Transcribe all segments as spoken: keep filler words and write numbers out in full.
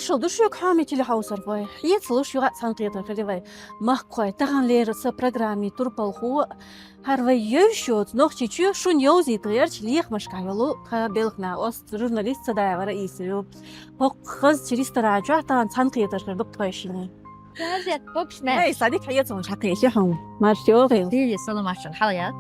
Шул ду шуга, хьоме телехьовсархой, хьецалуш юха а цхьаьнакхетар хили вай. Махкахой, таханлера са программи турпалхо, хӀара вай йовзаш йоцу Нохчийчоь шуна йовзийта гӀертачу лехамашкахь йолу тхан белхан накъост, журналист Садаева Раиса ю. ХӀокху хазачу ресторан чохь тахана цхьаьнакхетар хир ду тхойшинна. Раиса, дика хьецалуш хьакхечи хьуна. Марша йогӀийла. Дийна салам аш, хьала яц.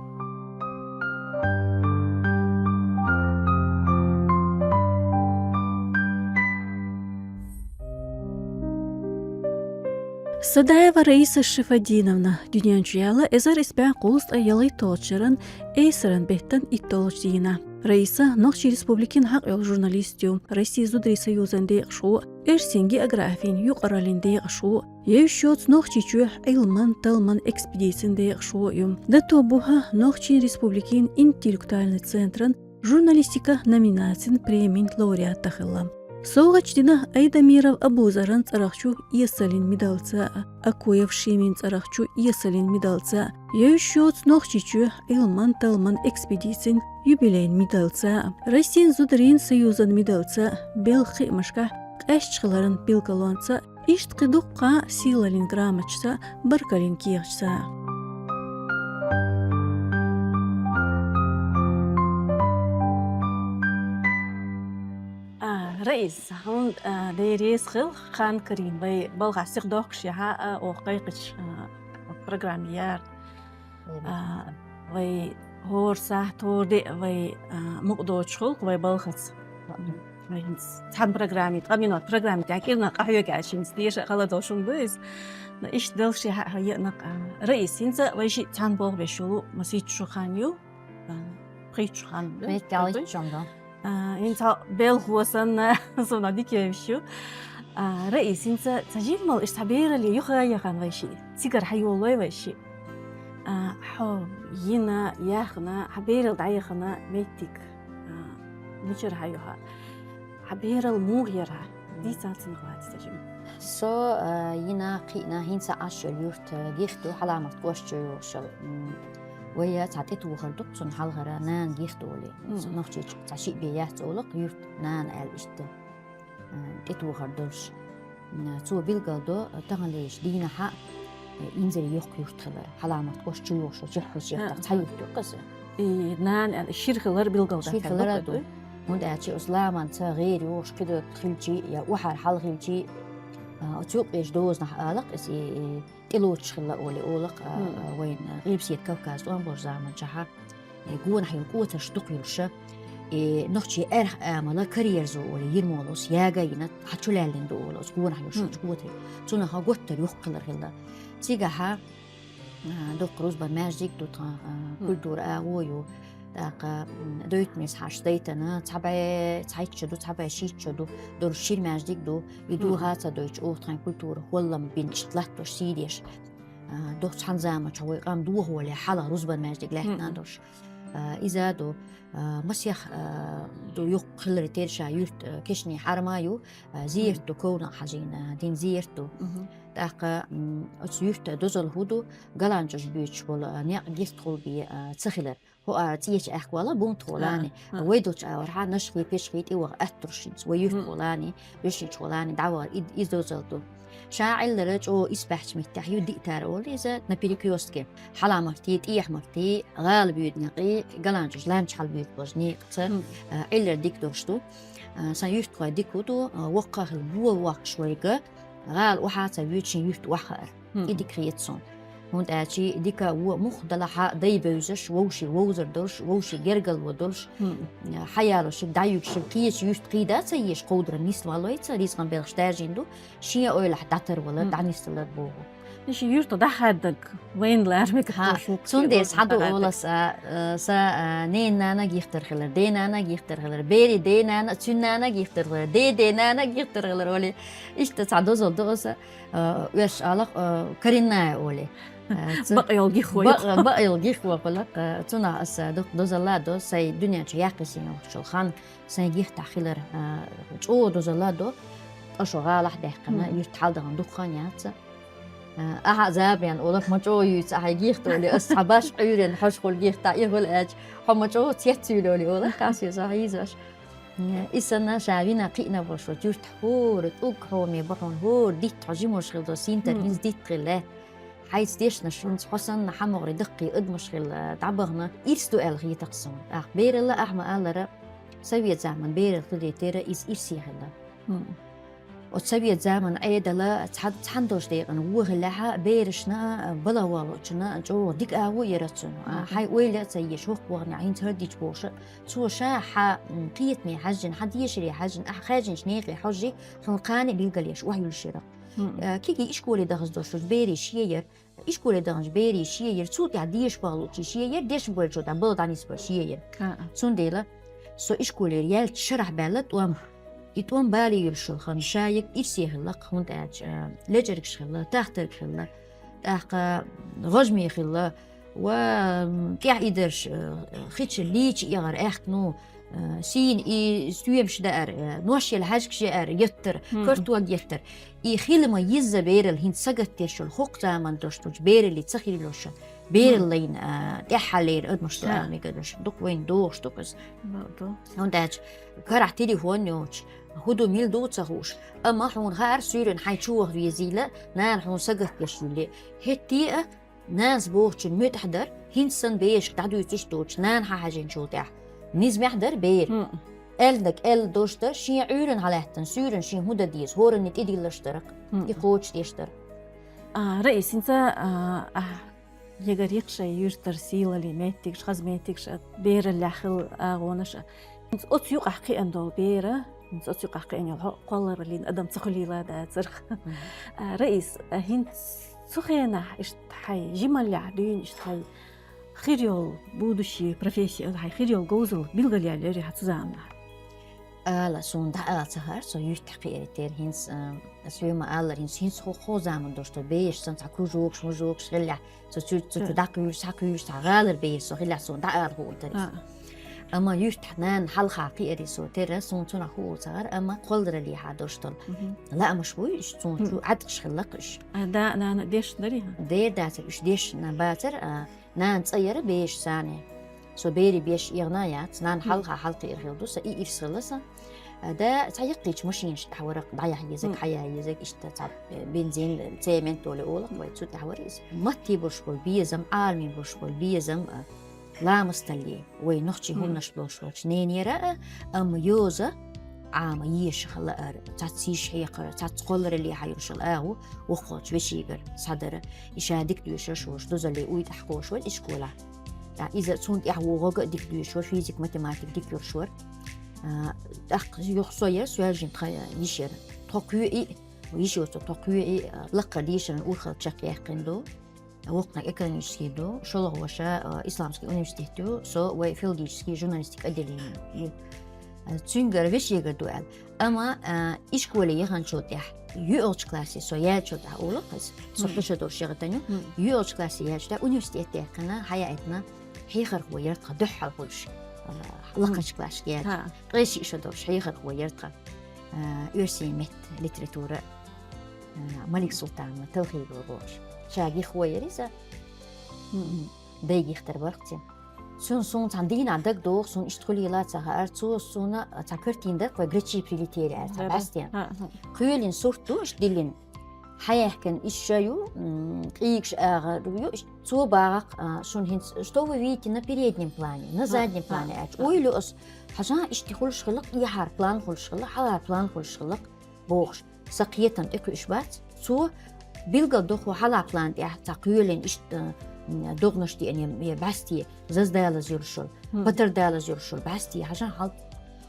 Садаева Раиса Шифадиновна дуьнен чу яьлла эзар исс бӀе кхузткъе ялхитталгӀачу шеран эсаран беттан итталгӀачу дийнахь. Раиса Нохчийн Республикин хьакъ йолу журналист ю, Российн зударийн союзан декъашхо, оьрсийн географин юкъараллин декъашхо, йовзаш йоцу Нохчийчоьнан Ӏилман, талламан экспедицин декъашхо ю. ДАТО бухахь Нохчийн Республикин интеллектуальни центран журналистика номинацин премин лауреат а хилла. СовгӀаташ дина Айдамиров Абузаран цӀарах чу эсаллин медалца а, Акуев Шимин цӀарах чу эсаллин медалца а, йовзаш йоцу Нохчийчоьнан Ӏилман, талламан экспедицин юбилейн медалца а, Российн зударийн союзан медалца а, белхан кхиамашкахь къаьсташ хиларан билгалонца а, иштта кхин дуккха а сийлаллин грамоташца а, баркаллин кехаташца а. А, Раиса, хьуна, а, Дела реза хила, хан карийна вай балхахь сиха дохкуш яхьа, а, оха кхайкхича, а, программа яра. А, вай хӀора сахьт, хӀора де а вай, а, мукъа доцуш хуьлу вай балхаца. Вай хӀинца цхьана программи, ткъа минот программи тӀехь кӀирнах къахьоьгу аьлла, хӀинца теша а хала долуш хӀума ду иза. Но иштта далуш яхьа хьо еанакъ, а, Раиса, хӀинца вай шиъ цхьана болх беш йолу масийтта шо хан ю. А, пхийтта шо хан ду. Пхийтта, ялхитта шо ду. А, хӀинца белхо санна, суна дика йовзаш ю. А, Раиса, хӀинца цхьа жимма иштта цхьа бералле юха яхана вай шиъ. Цигара хьайолалой вай шиъ. А, хьо йина, яхна, хьан бералла дӀаяхана меттиг, а, мичара хьан ю хьан? Хьан бералла муха яра хьан? Дийца цунах лаьцна цхьа жимма. Со, а, йина, кхиъна, хӀинца Ӏаш йолу юрт, а, гихта ю, Хьаламат кӀоштан чу йогӀуш йолу. М, вай цхьа тӀетухар ду-кх цунна хьалхара, нана гихта олий. Мгм. Нохчийчу цхьа шиъ бен яц олу-кх юрт, нана аьлла иштта. А, тӀетухар долуш. М, цо билгалдо, таханлерчу дийнахьа, э, инзаре йоккха юрт хилар. Хьаламат кӀоштан чу йогӀуш йолчу хьуьсеттах цхьа юрт ю-кх иза. И нана аьлла шира хилар билгалдац. Шира хилар а ду. ХӀунда аьлча оцу ламанца гӀера йогӀуш кхидолу хилчий, я охьара хьала хилчий, а, оцу юккъерчу дозанахь ала-кх иза, и, и, тӀелоцуш хилла олий олу-кх, а, вайн, а, Къилбаседа Кавказ тӀом болчу заманчохь, э, гонахь йолу кӀотарш дукха йолуша, э, нохчийн аьрха амала караерзо олий, йира молус яга а йина, хьан чу лаьллина ду олу оцу гонахь йолуш йолчу кӀотарш. Цунах а готтар йоккха хилар хилла. Цигахьа, а, доккха рузбан маьждиг ду тхан, а, культура агӀо ю. ТӀаккха, м, дойтамис хьаштдайтана, цхьа бӀе цхьайтта шо ду, цхьа бӀе шийтта шо ду, долуш шира маьждиг ду, и духа ца дойтуш, оха тхайн культура хӀоллам бина иштта латтош сий деш. А, доху цхьана заманчохь вай къам дохо вале хьалха рузбан маьждиг лаьттина долуш. А, иза ду, а, масех, а, ду йоккха хиларе терра ша юрт, а, кешнийн хьарма ю, а, зерат ду, ковнах хьажийна дина зерат ду. ТӀаккха, м, оцу юьртан дозалла хӀун ду, голландцаша буьйцуш болу, а, некъ гихта гӀулбе, а, ца хилар. ХӀоъ а цӀеча аьхка вала, бунтхолани, вай долчу агӀорхьа нашхий, пешхий тӀе ваха аттурш хӀинца, вай юьртхолани, вешинчхолани дӀавахар, и, и дозалла ду. Ша Ӏиллара чӀогӀа исбаьхьчу меттехь ю, диътара олу иза, на перекрёстке, Хьаламатий, ТӀехьаматий, гӀала буьйда некъий, голландцаша ланча хьала буьйцуш болчу некъаца, а, Ӏиллара дика долуш ду. А, сан юьртахой дика хӀун ду, а, воккха а хилла, бо воккхуш вайга, гӀала охьа а ца вуьйцуш шен юьрта охьахаар. И дика хета суна. ХӀунда аьлча дика а, вон а муха далахь а, дай бевзаш, вовшийн вовзар долуш, вовшийн гергарло долуш, хьаялошиг, дӀаюьгшиг, кхечу юьрта кхийда а ца езаш, кховдаран нисваллойца, ризкъан белхаш даржийна ду, шен ойлахь дӀатарвалар, дӀанисдалар боху. И ши юьртах дӀахаьддаг вайна лара мега. Цундела схьаду олу аса, а, са, а, ненан нана гихтар хилар, ден нана гихтар хилар, берийн ден нана, цуьнан нана гихтар хилар, ден ден нана гихтар хилар, олий. Иштта цхьа дозалла ду аса. А, оьрсаша алахь, а, коренная олий. А, цу- Бакъ йолу гихвой. Бакъ, бакъ йолу гихвой хилар, а, цунах аса дукха дозалла а до, сайн дуьнен чу яккхийсина вахчул хан, сайн гихтахь хилар, а, чӀогӀа дозалла а до, ткъа шо гӀалахь даьккхина, юьрта хьаладахана дукха хан яц. А, ахьа а забарна олу-кх, ма чӀогӀа юьйцу ахьа гихта олий, аса цхьа башха Ӏуьйренна хьожа хуьлу гихта, и хуьлу аьлча, хьо ма чӀогӀа цецвуьйлу олий олу-кх, кхас иза хьийзаш. И санна ша вина кхиъна бо шо, юртахь хӀора тӀулг хьоме бо хьуна, хӀора дитт хьо жимош хилла до, синтар Мгм. хӀинца дитт хилла. Хьайца дешнаш хӀинца хьо санна хьамогӀаре даккхий адамаш хилла дӀабахана, ирс ду аьлла хетар суна. ТӀаккха бералла ахьа ма-аллара, совет заман берал хилийтира, иза ирсе хилла. Мгм. Оцу совет заман Ӏедала цхьа-, цхьана долчу декъана вон хиллехьа, берашна, балха валучунна чӀогӀа дика агӀо яра цунна. А, Мгм. хьайн ойла а ца еш, хӀокху вахана хӀинца хӀара дича бохуша, цо ша хьан, м, кхетаме хьаьжжина, хьан дешаре хьаьжжина, ахьа хаьжжинчу некъе хьожий, хьуна кхана а билгалъеш, охьайуьллуш яра. Мгм. Э, кегий ишколе даханчу долчу берийн шен яра, ишколе даханчу берийн шен яра, цу тӀехь деша бахалучу шен яра, дешна болчу тӀехь бала дӀанисбар шен яра. А-а. Цундела со ишколера яьллачу шарахь баьлла тӀом. И тӀом бале йолуш йолу хан ша ерг ирсе хилла-кх, хӀунда аьлча, а, лечкъаргаш хилла, тахтарг хилла, тӀаккха гӀожме хилла, ва, м, тӀаьхьа идарш, а, хи чу лийча эгӀар аьхкану, а, сийна и стоьмаш даар, а, нош яла хьаьжкӀаш яар, еттар, Мгм. картог еттар. И хила ма йизза берал хӀинца сагатдеш йолу хӀокху заман долуш долчу бераллий ца хилла йолуш, берал Мгм. лайна, а, тӀаьххьаллера адамаш ду Ха. ала мегар долуш. Дукха вайна догӀуш ду-кх иза. Бакъду. ХӀунда аьлча карахь телефон йоцуш, хӀун ду, мила ду ца хууш. Амма хьуна хаьара суьйранна хьайн чу ваха везийла, нана хьуна сагатдеш юьллий. ХӀетте а нанас бохучун муьтӀахь дара, хӀинца санна бешка дӀадуьйцуш доцуш, нана хьан хьаьжинчул тӀаьхьа. Низамехь дара бер. ХӀун. Аьлланиг аьлла долуш дара, шен Ӏуьйранна хьалаьттина суьйранна шен хӀун дан деза, хӀоранна тӀедилларш дара-кх, ХӀун. и кхочушдеш дара. А, Раис, хӀинца, а, ахь егар йикхи шайн юьртара сийлаллин меттигаш, хаза меттигаш а, бераллехь хилла агӀонаш а. ХӀинца оцу юкъахь кхиъна долу бер а, хӀинца оцу юкъахь кхиъна йолу хьо-, кхоллараллин адам ца хуьлийла дацара. Мгм. А, Раис, а, хӀинца цу хенахь иштта хьайн жималлехь дуьйна иштта хьайн хир йолу будущий профессия, хьайн хир йолу говзалла билгалъяьллера хьан цу заманахь? Ала, суна дӀаала ца хаьара, со юьртахь кхиаре терра хӀинца, а, ас вема аллара хӀинца, хӀинца хӀокху заман долуш долу бешаш санна цхьа кружокаш, мужокаш хиллехь, со цу, цу, цу Ца. дӀакхуьйлуш, схьакхуьйлуш, цхьа гӀалара бер со хиллехь, суна дӀаала хуур дара иза. А. Амма юьртахь нана хьалха кхиаре со терра, суна цунах хуур ца хаьара, амма кхоллараллехьа долуш долу Мгм. лаамаш буй, уьш суна Мгм. чу Ӏаткъаш хилла-кх уьш. А, да, нана дешна дарий хьан? Дера дацара, уьш дешна бацара, а, нана цӀа яра бешан цӀарна. Со берийн беш эгӀна яц, нана Мгм. хьалха хьалакхиар хилла ду, сан и ирс хилла сан. А, да, цхьа яккхийчу машинаш тӀехь вара-кх, дӀаяхьа езарг, Мгм. хьаяхьа езарг, иштта цхьа бензин, цемент олий олу-кх вай, цу тӀехь вара иза. Матте болуш болу безам, Ӏаламе болуш болу безам, а, ламасталле, вай нохчийн Мгм. хӀуманаш болуш болчу ненера а, амма йоза Ӏама ешах лаар, цхьацца йиш хьекхар, цхьацца кхоллараллехьа йолуш йолу агӀо воккхачу вешигара схьадара. И ша дика доьшуш волуш, дозалле уй тӀехь кхош вара ишколехь. Ткъа иза цунна тӀехь вогӀург а дика доьшуш вара, физик, математик дика йолуш вара. А, тӀаккха юха со яра, соьлжина тхан йиш яра. Тхо кхоъ и, йиш йоцу тхо кхоъ и, а, лаккхара дешаран урхалла чекхъяьккхина ду. Воккханиг экономический ду, шолгӀа ваша, а, исламский университет ю, со вай филологический журналистика отделение ю. А, цуьнгара вешегара ду аьлла. Амма, а, ишколе яханчул тӀехь, йоьалгӀачу классе со яьллачул тӀехь олу-кх иза. Со Мгм. кхин шо долуш яхатан ю. Мгм. ЙоьалгӀачу классе яьллачул тӀехь университет яьккхина, хьаяийтина, хьехархо яра тхан дуьххьал хуьлуш, а, лакхарчу классашка яьлча. Ха. Ткъе шиъ шо долуш хьехархо яра тхан, а, оьрсийн меттан литература, а, Малик Султанова Талхигова бохуш. Ша гиххо яра иза. Мгм. Дай гихтар бара-кх цуьнан. Цуьнан суна цхьана дийнахь дагадогӀу, суна иштта хуьлийла ца хаьара, цо суна цхьа картина дара-кх вай, «Грачи прилетели» аьлла, цхьа Ара. бӀаьстенан. А, а. Кхоьлина сурт ду, иштта диллина. Хьаяьхкина иштта ша ю, м, къийгаш агӀор ю, иштта цо бахара-кх, а, шуна хӀинца, что вы видите на переднем плане, на А, заднем а, плане аьлча. а. Ойла ю ас, хьажа иштта хуьлуш хилла-кх, тӀехьара план хуьлуш хилла, хьалара план хуьлуш хилла-кх бохуш. Сан кхетам тӀекхуьуш бац. Цо билгал дохо хьалха план тӀехь цхьа кхоьлина иштта, м, догӀанаш деана, я бӀаьсте, заза далаза йолуш йолу, Мгм. патар далаза йолуш йолу бӀаьсте, хьажа хьал.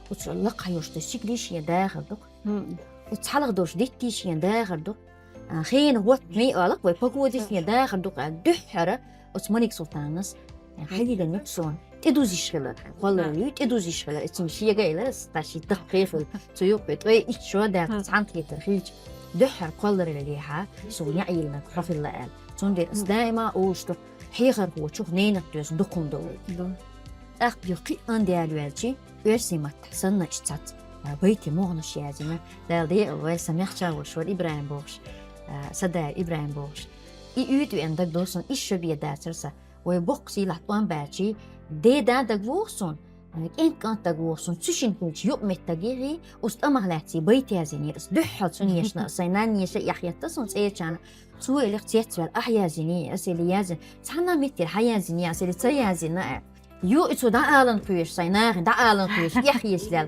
Оцу лакхахь йолуш долу сигалий шен дахар ду-кх. Мгм. Оцу хьалха долуш диттий шен дахар ду-кх. А, хенан хӀотта мей олу-кх вай, погода шен дахар ду-кх аьлла, дуьххьара оцу Малик Султановнас, а, хьайиллина ю-кх суна. ТӀедузуш хилар, кхолларалла ю, тӀедузуш хилар. И цуьнга шега а илар, ас тхьа шийтта даккхий хилла. Цу юккъе ткъе итт шо дац, Мгм. цхьаьна кхетар хилча, дуьххьара кхоллараллехьа суна яийиллинарг хьо хилла аьлла. Цундела ас Мгм. даима олуш ду, хьехархочух ненах доьзна дукха хӀума ду вай. Ду. ТӀаккха юха кхин а ан даьлла ваьлчи, оьрсийн маттахь санна иштта цхьацца, а, байтийн могӀанаш язйина. Дала декъала вай, сан мехча волуш вара ИбрахӀим бохуш, а, Садаев ИбрахӀим бохуш. И уьйтӀа веана дагадогӀу суна, исс шо бен дацара сан. Вай боккха сийлахь тӀом баьлчи, ден да дагавогӀу суна, кӀент-кӀантаг воху сон, цу шин куьйчу юкъаметтаг яхий, ус тӀамах лаьцций байт язйина, ас дуьххьал цунна ешна, сайн нанна еша эхь еттар сон цӀечарна. Цо элира цецваьлла, ахь язйиний, ас эли язйина. Цхьана меттера хьан язйиний, ас эли ца язйина. Ю, и цо дӀаалан кхоьшу, сайн нахе дӀаалан кхоьшу, эхь езлел.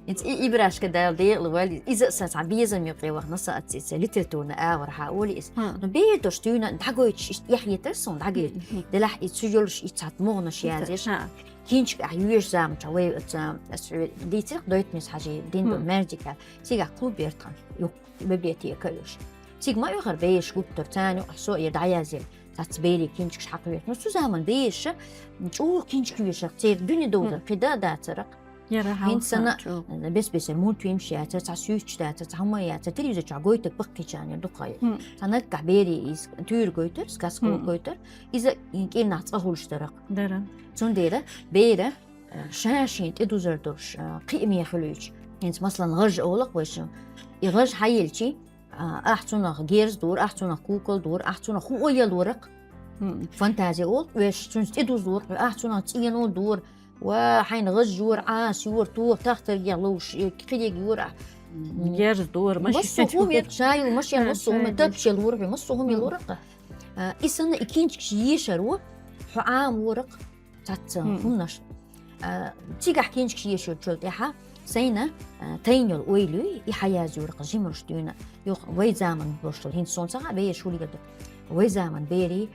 Иза и, и брашка дала декъала вали, иза а сан цхьа безам юкъе вахана сан ацци, ца литературна агӀор хьан оли иза. Но бер дош дуьйна дӀагойтуш, иштта эхь етар сон дӀагойту. Делахь и цу йолуш и цхьа могӀанаш язъеш. Кинчка ахь юьйш заманча вай ца, ас дийцирх дойтмис хьажи, дин ду, маьждика. Цигахь клуб бертхан, юкъ, библиотека а юш. Цига ма оьхар беш гуттар, царна юкъахь со ир дӀаязйина. Цац бери кинчкаш хьакхоьхьу. Ну, цу заман беша, чӀогӀа кинчка вешарх, церан дуьне довзар, кхидӀа а дацарах. Яра хӀинца сана, чӀогӀа. Бес-бесара мультфильмаш яцара, цхьа суьйцуш дацара, цхьа хӀума яцара, телевизор чохь гойтаг баккхийчарна дукха. Цхьа наггахь бери иза туьйра гойтар, сказка гойтар, иза кӀирнах цкъа хуьлуш дарах. Дара. Цундела бера, ша шен тӀедузар долуш, кхиаме хуьлуьйтуш. ХӀинца, масалан, гӀаж олах вайшин. И гӀаж хьаелчи, ахь цунах герз дора, ахь цунах кукол дора, ахь цунах хӀуъа ялорах. Фантази олу, веш цуьнца тӀедузлора, ахь цунах цӀено дора, ва хьайна гӀаж йора, Ӏаса йора, тоха тахтаргех ловш, кхидег йора. Герз дора, массо хӀума, ша ю машен, массо хӀума, тапча лора, массо хӀума лорах. И санна и кинчкаш ешаро, хьо Ӏаморах. Цаца хӀуманаш. Цигахь кинчкаш ешочул тӀаьхьа сайна тайна йолу ойла юй, и хьаязйорах жимарш дуьйна. Юха вай заман бошула, хӀинца сон ца хаьа, беш хӀулигар ду. Вай заман бери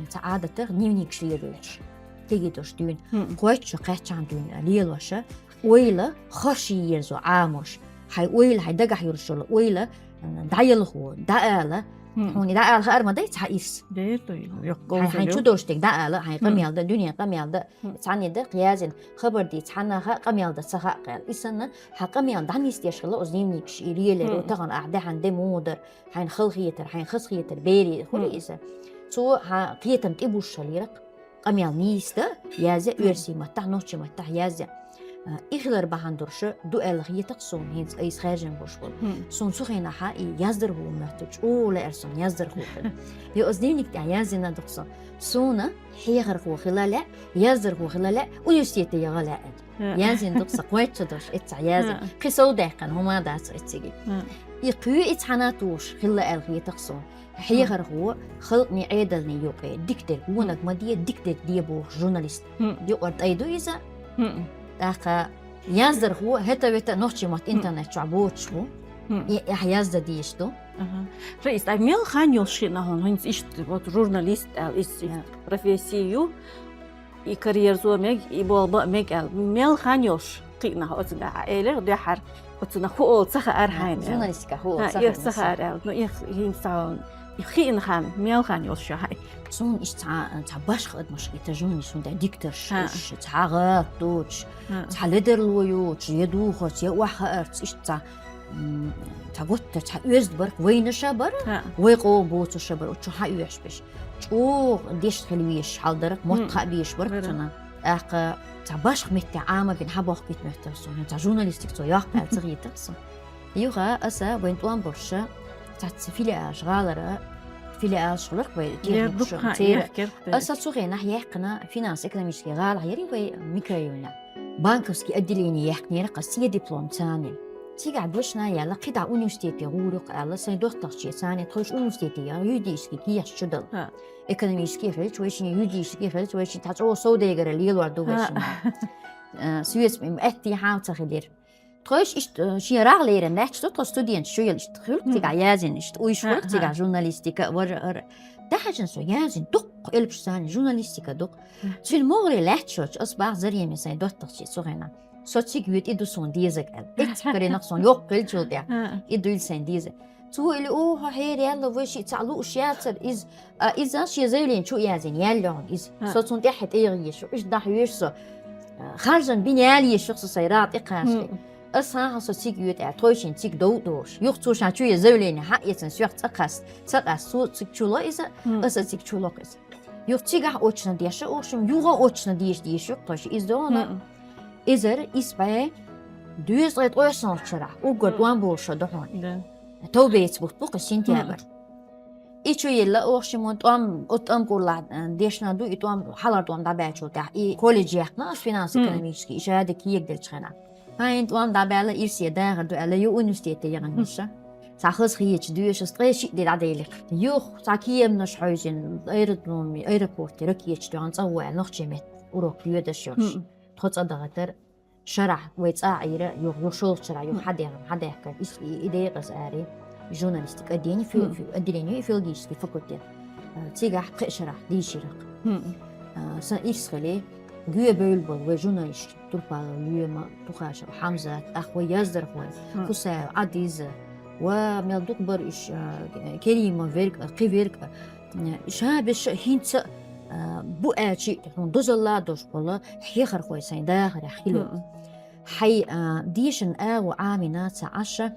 цхьа Ӏадатах дневникаш лелойтуш. Кегий дош дуьйна. Кхойтта шо кхаьччахьана дуьйна лелоша, ойла, харш ерзо Ӏамош. Хьайн ойла, хьайн дагахь йолуш йолу ойла, дӀаялхо, дӀаала. Хьуна дӀаала хаар ма дай цхьа ирс. Хьайн чу долуш дерг дӀаала, хьайн къамел да, дуьнен къамел да. Цхьанне даккха язйина, хабар дийца, хьан наха къамел дан ца хаьа кхел. И санна, хьан къамел дӀанисдеш хила оцу дневникаш и леларо, тахана ахь даьхьан де муха дара, хьайна халахетар, хьайна хазахетар, бери хуьлу иза. Цо хьан кхетам тӀебуш хиларах, къамел нийса дан язъя, оьрсийн маттахь, нохчийн маттахь язъя. И хилар бахьана долуш ду аьлла хетакх суна, хӀинца айса хаьржина болуш болу. Суна цу хенахь и яздархо моьтту, чӀогӀа лаьара суна яздархо хила. Йо, оцу дневник тӀехь язйина дукха со. Суна хьехархо хила лаьа, яздархо хила лаьа, университете яха лаьа. Язйина дукха со, кхойтта долуш, эццахь язйина. Кхин сов даьккхина хӀума дац эцциге. И кхоь и цхьана тухуш хилла аьлла хетакх суна. Хьехархо халкъний, Ӏедалний юкъе дика дерг вониг ма де, дика дерг де бохуш журналист. Юкъара тӀай ду иза. ТӀаккха яздархо хӀета-вета нохчийн мотт интернет чохь боцуш бу. И, и ахь яздан дезаш ду. Раиса, ткъа мел хан йолуш хиъна хьуна, хӀинца иштта, вот, журналист аьлла, иза профессия ю. И карьера зо мега, и болба а мега аьлла. Мел хан йолуш кхиъна хьо оцу гахь, элира дуьххьара, оцунах хӀу олу ца хаьара хьайна аьлла. Журналистика хӀу олу ца хаьара. Ца хаьара аьлла. Ну, и хӀинца хьо, и кхиъна хан, мел хан йолуш ю хьайн. Суна иштта цхьа, цхьа башха адамаш, и та журналист, хӀунда дикторш, уьш цхьа гӀалат доцуш, цхьа ледарло йоцуш, я духарца, я охьахаарца, иштта цхьа цхьа готтар, цхьа оьзда барх, вайна ша бара, вай къоман боцуш ша бара, оцу чу хьан оьшуш беш. ЧӀогӀа дешна хила везаш хьал дарх, мотт хаа безаш барх цунна. ТӀаккха цхьа башха метте Ӏамабина хьан бохкийта моьттура суна, цхьа журналистика цо йоккха аьлла ца хетара суна. Юха аса вайн тӀом болуш цхьацца филиалаш гӀалара, филиалаш хиларх вай техникумаш церан. Аса цу хенахь яьккхина финанс-экономический гӀалахь яри вай микрорайонехь. Банковский отделение яьккхинера кхас цӀе диплом царнил. Цигахь дешна яьлла, кхидӀа университете гӀур ю-кх аьлла, сайн доттагӀче царна тхойша университете ян, юридический кехаташ чу дала. Экономический хилча вайшин, юридический хилча вайшин, тхьа чӀогӀа совдегара лелор ду вайшин. Соьца м-, атти хьан ца хилира. Тхойша иштта, э, шен рагӀ лерина лаьтташ ду, тхо студенташ шу яла иштта хуьлу, цигахь язйина иштта, уьш хуьлу, цигахь журналистика, вара, вара. ТӀаьхьажина со язйина, дуккха элпаш царна журналистика ду-кх. Цуьнан могӀаре лаьтташ йолчу ас бах Зареме сайн доттагӀче цу хенахь. Со цига вуьту, и ду суна дезаг аьлла. Эццахь карийнах суна йоккха хилчул тӀехь. И дуйла сайн дезаг. Цо или, о, хьо хьераялла, вай шиъ цхьаъ лууш яцара иза. А иза шен заявление чу а язйина, яьлла йогӀун иза. Со цунна тӀаьхьа тӀегӀа езаш, уьш дахьа веш со. Харжан бина яла езаш со сайн рагӀ тӀекхачале. Ас хьан со цига вуьту аьлла, тхойшинна цига дов а долуш. Юха цо ша чу я заявление хьаэцна, соьх цӀа кхаьс, ца къаьс, цо цига чу ло иза, аса цига чу ло иза. Юха цигахь очно деша, в общем, юха очно деша дезаш ю-кх тхойша иза догӀана. Эзар исс бӀе дезткъе ткъайоьсналгӀачу шарахь, уггар тӀом болуш шо ду хьуна. Товбеца бутт бу-кх сентябрь. И чу елла оха шимон тӀом, оцу тӀом кӀурлахь, э, дешна ду, и тӀом, хьалар тӀом дӀабаьчул тӀаьхьа. И колледж яьккхина ас финансы экономический, и шада кегаделчхьана. Хьайн тӀом дӀабаьлла, ирсе дахар ду аьлла, ю университете яхана миша. Цхьа хаза хеча дуьйша, ас ткъе шиъ де дӀаделира. Юха цхьа кеманаш хьойзина, аэродроме, аэропорте ракеташ тоьхна, цӀа гӀо аьлла, нохчий метта урок доьдаш йолуш. Тхо цӀа дахатар шарахь, вай цӀа Ӏийра, юха, юха шолгӀа шарахь, юха хьадехна, хьадаьхкар. Ис-, и, и декъаза ари, журналистика отделение, фи-, фи-, отделение и филологический факультет. А, цигахь пхи шарахь дийшира. А, сан ирс хили, гуье бевлла болу вай журналист Турпалов Лема, Тухашев Хьамзат, тӀаккха вай яздархой, Хусаев Ӏадиза, ва мел дукха бара уьш, а, Керимов Верг а, кхин Верг а, ша беша хӀинца а, бу аьлчи, хьуна дозалла а долуш болу хьехархой сайн дахарехь хилла. Хьай, а, дешан агӀо Ӏамина ца Ӏаша,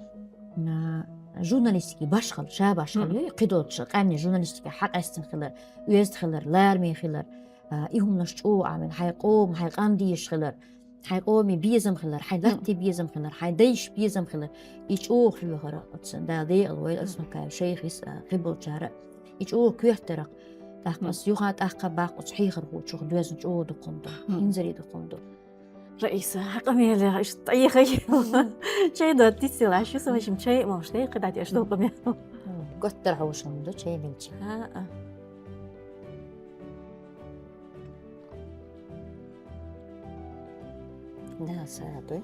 а, журналистики башхал, ша башхал ю, кхидолчу къаьмнийн журналистика хьакъаьстина хилар, оьзда хилар, лараме хилар, а, и хӀуманаш чӀогӀа Ӏамина, хьай къоман, хьай къам дезаш хилар, хьай къоме безам хилар, хьай латте безам хилар, хьай дайша безам хилар. И чӀогӀа хьоьхара оцу Дала декъала войла, ас нукаев шайхис, а, кхиболчара. И чӀогӀа коьртара. ТӀаккха ас юха тӀаккха баккха оцу хьехархочух доьзна чӀогӀа дукха хӀума ду. Инзаре дукха хӀума ду. Раиса, хьан къамелехь иштта тӀехай. Чай дан дицдела, аш ю сан вашим чай а молуш, декхи дӀатӀеш долу къамел. Готтара хьовш хӀума ду, чай белча. А-а. Да, садой.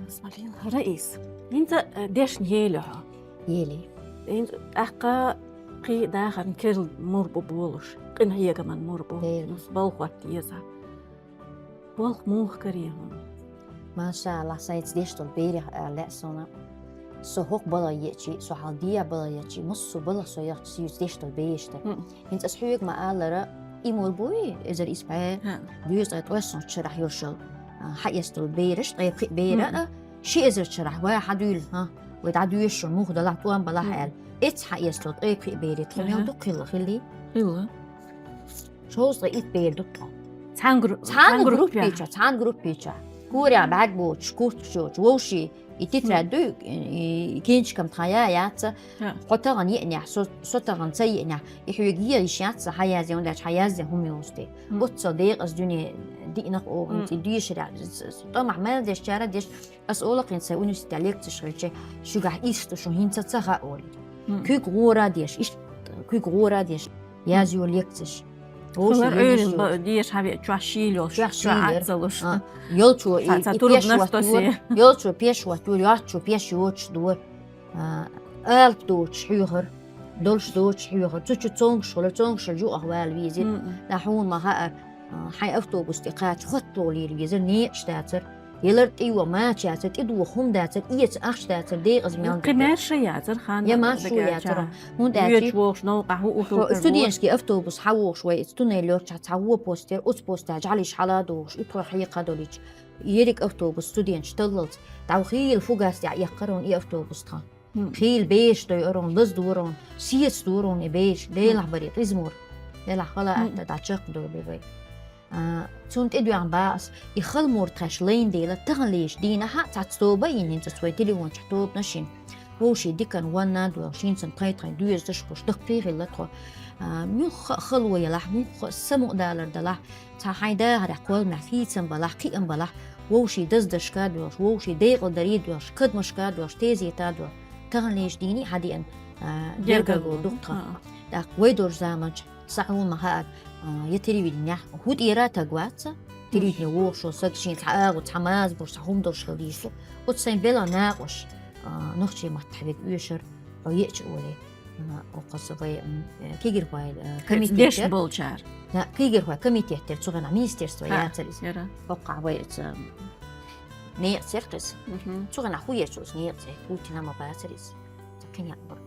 Смалин, Раис, хӀинца, э, дешна ели хьо? Ели. ХӀинца тӀаккха кхин дахарна керла мур бу болуш, къинхьегаман мур бу. Ели. Балха хӀотта еза. Болх муха карий хьуна? Маша Аллах, сайца деш долу берех а лаьа суна. Со хӀокху балха еачи, со хьал дия балха еачи, массо балха со яхча сийца деш долу бераш дара. ХӀинца ас хьоьга ма-аллара, и мур буй, эзар исс бӀе, дуьйцу ткъе ткъоьссанчу шарахь йолуш йолу, а, хьаэцна долу бераш, ткъе пхиъ бера а, ши эзар шарахь вай хьадуьйла, хӀа, вай дӀадоьшу, муха далахь, тӀом балахь аьлла. Эццахь хьаэцна долу ткъе пхиъ бере тхо мел дукха хилла, хилли? Хилла. Шовзткъе итт бер ду тхо. Цхьана гру-, цхьана группе чохь, цхьана группе чохь. Коря бӀаьрг боцуш, куртка чочу, вовши, и тетрадь ду, и, и кинчкам тхан я, яца. Хьо тахана еънехь, со, со тахана ца еънехь, и хьоьга еза йиш яц, хьан язде, хӀунда аьлча хьан язде хӀума йоцу те. Оццал декъаза дуьне диънах оха, хӀинца и дешара, тӀамахь мел дешчара деш, ас олакхин сайн университетехь лекцеш хилча, шуьгахь иштта шу хӀинца ца хаьа олий. Куьг гӀора а деш, иштта куьг гӀора а деш, язйо лекцеш. Хилар Ӏуьйрина деша хьавеа, чохь шийла йолуш, чохь шийла йолуш. Йолчо и, и пеш хӀоттайора, йолчо пеш хӀоттайора, йоцчо пеш йоцуш дора. А, алапа доцуш хьоьхура, долуш доцуш хьоьхура. Цу чу цомгуш хуьлура, цомгушалла юкъахь вала везира. Нах хьуна ма хаьара, а, хьайн автобус тӀе кхача хӀотталур везира, некъаш дацара. Ялар тӀе йо, мача яцара, тӀедуха хӀума дацара, эца ахча дацара, декъаза мел дацара. Кхин маьрша яцара, хан я маршо яцара. ХӀунда аьлча вогӀуш новкъахь ву, студентский автобус хьан вогӀуш вай, эца туннель йолчохь цхьа вон пост яра, оцу постехь жӀалиш хьала а догӀуш, и тхо хьекха а долуьйтуш. Ерриг автобус студенташ таллалц, дӀа хийла фугас тӀехь эккхара и автобус тхан. Хийла беш дойура, лаз дора, сеца дора и беш, Делахь баре, къизмур. Делахь хала атта дӀа чекхдойла вай. А, цунна тӀедоьгӀна баха ас, и хала мур тхаьш лайна дела, таханлерчу дийнахьа цхьацца тоба а йина, хӀинца ас вай телефон чохь тобанаш йина. Вовший диканна ванна а доьлхуш, хӀинца тхайн-тхайн доьзадаш а кхуьссуш, даккхий хилла тхо. А, муьлхха а хало ялахь, муьлхха а самукъадалар далахь, цхьа хьайн дахарехь кхолламехь хийцам балахь, кхиам балахь, вовший даздашка а доьлхуш, вовший декъалдарий а доьлхуш, кадамашка а доьлхуш, тезета а доьлхуш, таханлерчу дийне а хьан деана, а, гергарло ду тхан. ТӀаккха вай долчу заманчохь, сан хьуна ма хаьара, а, я телевиденехь, хӀун тӀера а таг вац, телевидене вогӀуш волу саг шен цхьа агӀо, цхьа маза болуш, цхьа хӀума долуш хила дийшо. Оцу сайн белхан накъош, а, нохчийн маттахь верг оьшура, хьо еача олий. М, оцу вай, м, э, кегирхой, э, комитет деш яра. Болчара. Да, кегирхой комитет яра цу хенахь, министерство яцара иза. ХӀокхахь вай оцу, м, некъаца яра иза. Цу хенахь хӀун ечу оцу некъаца, Путина ма бацара иза. Цхьа кхин якъ бара.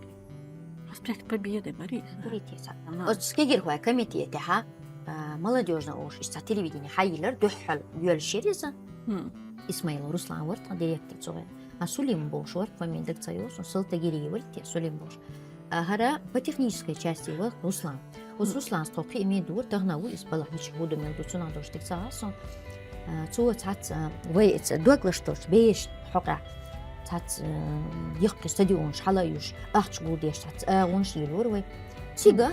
Проспект Победы бара иза. Оцу кегирхой комитетехьа, а, молодёжный олуш, иштта телевидение хьайиллара, дуьххьал йоьллуш яра иза. Исмаилов Руслан вара тхан директор цу хенахь. А Сулим болуш вара, фамилия дага ца йолуш, Салтагириев вара те Сулим болуш. А хӀара по технической части вара Руслан. Оцу Русланца тхо кхиаме дора, тахана ву иза, балхахь мичахь хӀун ду, мел ду, цунах долуш дика ца хаьа суна. А, цо цхьацца, а, вай эца дог луш долчу бераш хьокъехь. цац, э, йоккха стадионаш хьала а йолуш, ахча гулдеш цац агӀонаш лелора вай. Цига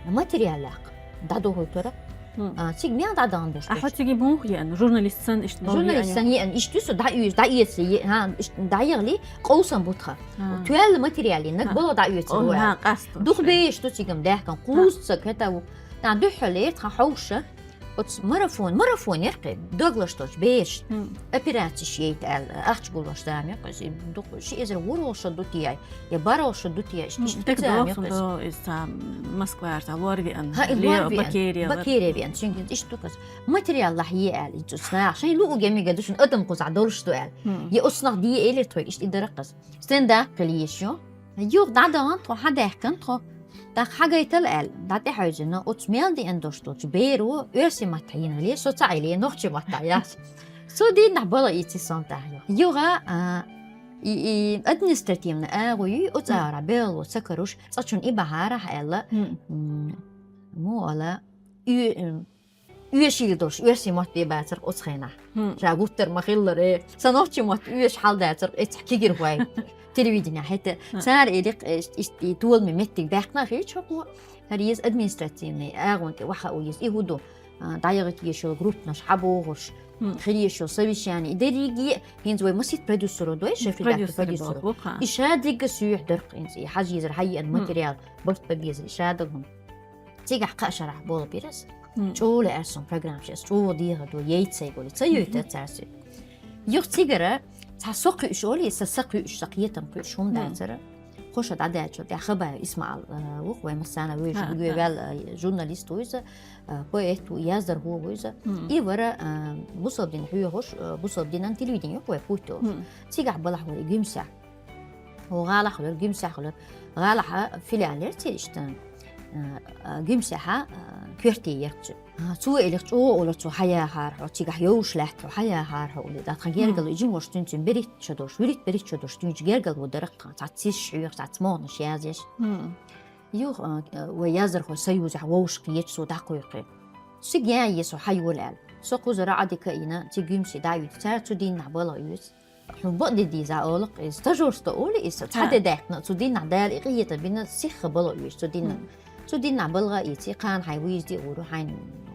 материал яккха дӀадохуьйтура. Мгм. А, цига мел дӀадахана деш А хьо цига муха еана? Журналист санна иштта бала Журналист еана? Санна еана, иштта ю со дӀаоьцу, дӀаэца, е-, хьа, иштта дӀаяле, къовсам бу тхан. А. Тоьлла материал, наг А. бала дӀаоьцур О, ву хьа, аьлла. Къаста. Дукха беш ду цигам даьхкан, кхузза ца кета ву. ТӀаккха дуьххьал эр тхан хьовша, оцу марафон, марафон яр кхин, дог лаштолчу бераш, Мгм. операцеш яйта аьлла, ахча гуллош зама яр кхин, дукха ши эзар вуьрхӀалгӀа шо ду те, я бархӀалгӀа шо ду те, иштта, Мгм. иштта Тек зама яр доху кхин. Со, иза цхьа Москвара цхьа лор веана, Хьа, и лео лор веана. Бакерия лор. Бакерия веана, цуьнгахь иштта ду кхин. Материал лахье аьлла, иза цу снаха. Шайн луъуге мега ду шуна адам кхузахь долуш ду аьлла. Мгм. Я оцу снаха дие элира тхоьга, иштта и дара кхин. Стендап хила езаш ю. Юха дӀадаьхна тхо, хьадехкина тхо. ТӀаккха хьагайтал аьлла, дӀатӀехьаьвзина, оцу мел деана долуш долчу беро оьрсийн маттахь йина хилла, со ца Ӏелла, нохчийн маттахь яц. Цу дийнахь бала ийци сан тӀехь юха. Юха, а, и, и административный агӀо ю, оцу Мгм. агӀора белло ца каруш, цкъачунна и бахьарахь аьлла, Мгм. м, муха ала, и, м, оьшийла долуш, оьрсийн мотт бен бацара оцу хенахь. Хм. Ша гуттар ма-хиллара, сан нохчийн мотт оьшу хьал дацара, эцхьа кегирхой. Телевидение хӀета. Хм. Цара элира, э, ишт-, ишт-, и толаме меттиг баьккхина хилча хӀокхо. ХӀара еза административный агӀон тӀе ваха а ву еза. И хӀу ду, а, дӀаяхийта езаш йолу группанаш хьабохуш, Хм. хила езаш йолу совещание. И дерриге а хӀинца вай масийтта продюсеро дой, шеф редактор, Продюсер продюсеро. боху, ха. И ша дигга суьйхь дарх хӀинца, и хьажа езар хьайеана Хм. материал, барт бан безар, и ша дала хӀума. Цигахь кхаа шарахь болу бирас. Мгм. ЧӀогӀа лаьара суна программа шеца, чӀогӀа дехар ду, яйцай болу, ца йойтар Мгм. цара соьга. Юха цигара цхьа со кхуьуш олий, сан са кхуьуш, сан кхетам кхуьуш хӀума Мгм. дацара. Хьо ша дӀадаьллачул тӀаьхьа Хабаев Исмаил, а, ву-кх вай массарна вевзаш, Ха, ха. ваьлла, а, журналист ву иза, а, поэт ву, яздархо ву иза. Мгм. И вара, а, бусалба дин хьоьхуш, а, бусалба динан телевидение ю-кх вай, путь йолуш. Мгм. Цигахь балахь вара и Гуьмсехь. ХӀо гӀалахь хуьлура, Гуьмсехь хуьлура. ГӀалахьа филиал яра церан иштта, а, а, Гуьмсехьа, а, коьрте яра цуьнан. А, цо элира чӀогӀа олура цо, хьан яхьара хьо, цигахь йовш лаьтта хьо, хьан яхьара хьо олий. ТӀаккха гергала Мгм. и жимма волуш цуьнан берхӀитта шо долуш, вуьрхӀитта берхӀитта шо долуш дуьйцу гергала ву дара-кх, цхьацца сис хьоьхуш, цхьацца могӀанаш язъеш. Мгм. Юха, а, вай яздархойн союзехь вовшахкхеташ цо дӀакхойкхура. Цига ян е со хьайола аьлла. Со кхузара Ӏадика а йина, цига Гуьмсе дӀа а витина, цара цу дийнахь балха оьцу. Хьуна бакъ де деза олу-кх иза, стажёрство олу иза, цхьа Ха. де даьккхина, цу дийнахь Дала и къинхетам бина, сихха балха оьшу цу дийнахь. Мгм. Цу дийнахь балха а ийци, кхана хьайн виза де а вуьру, хьайна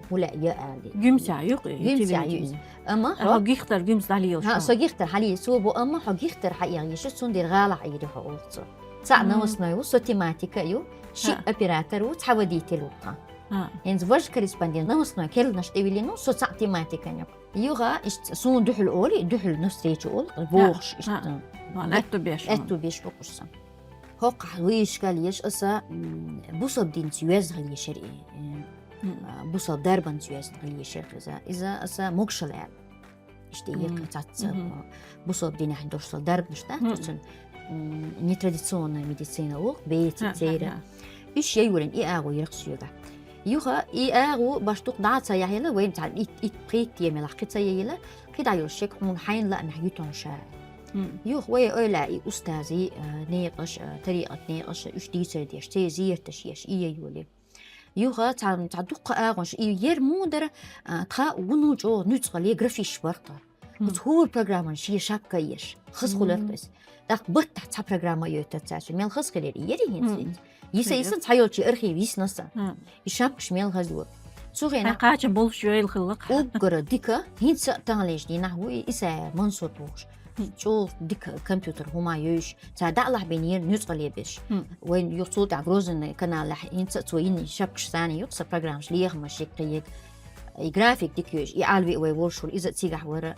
хӀун лаьа я аьлла. Гуьмсехь ю-кх и, Гуьмсехь ю телевидение. Иза. Амма Ахьа хьо гихтар Гуьмса дӀалелаш Хьа, хьо. Со гихтар хьале, цо бо, амма хьо гихтар хьаэха езаш, цундела гӀалахь Ӏийри хьо олу цо. Цхьаъ Мгм. новостной ву, со тематика ю, шиъ Ха. оператор ву, цхьа водитель ву тхан. Ха. ХӀинца важа корреспондент новостной керланаш тӀевиллина ву, со цхьаъ тематика ю. Юха иштта суна дуьхьал олий, дуьхьал навстречу олу, бохуш Ха, иштта. ха. Ма, аьтту беш, ма. Аьтту беш бу-кх сан. ХӀокхахь вуьйшкал еш аса, м, бусалба динца йоьзна хила ешар и, э, Мгм. а, бусалба дарбанца йоьзна хила ешар иза. Иза аса могашал аьлла. Иштта Мгм. йирка цацца, Мгм. а, бусалба динехь долуш сол дарбанаш дац, Мгм. цуьнан, м, нетрадиционная медицина ву, беца Ха, ха, церан. ха. Уьш яйвалина, и агӀо йира-кх соьга. Юха и агӀо баш дукха дӀа а ца яхьийла, вайн цхьа ит, ит, пхийтта тема елахь кхин ца яйла, кхин дӀайолуш шег хьуна хьайна лаамехь ю тхуна ша. Мгм. Юха вай ойла и устазий, а, некъаш, а, тарикъат некъаш, уьш дийцар деш, церан зерташ еш, и яйвали. Юха цхьа, цхьа дуккха агӀонаш, и яр муха дара, а, тха вуно чӀогӀа нуьцкъала графиш бар тхо. Мгм. Оцу хӀора программан шен шапка еш, хаза хуьлура-кх Мгм. иза. ТӀаккха баттахь цхьа программа а йойтура цаьрца, мел хаза хилира, и яри хӀинца Мгм. хӀинца. Йиса, Хе. йиса цхьа йолчу архив йисна сан. Хм. И шапкаш мел хазло. Цу хенахь Хьайн кхачам болуш йойла хилла-кх. Уггара дика, хӀинца а таханлерчу дийнахь ву и Исаев Мансур бохуш. Хм. ЧӀогӀа дика компьютер хӀума йойуш, цара дӀа а лахьбинера нуьцкъала беш. Хм. Вайн юха цул тӀаьхьа Грозный каналехь хӀинца а цо йина шапкаш санна ю-кх сан программаш, лехамаш шега кхиъиг. И график дика йойуш, и Ӏалви а вай волуш хуьлу, иза а цигахь вара.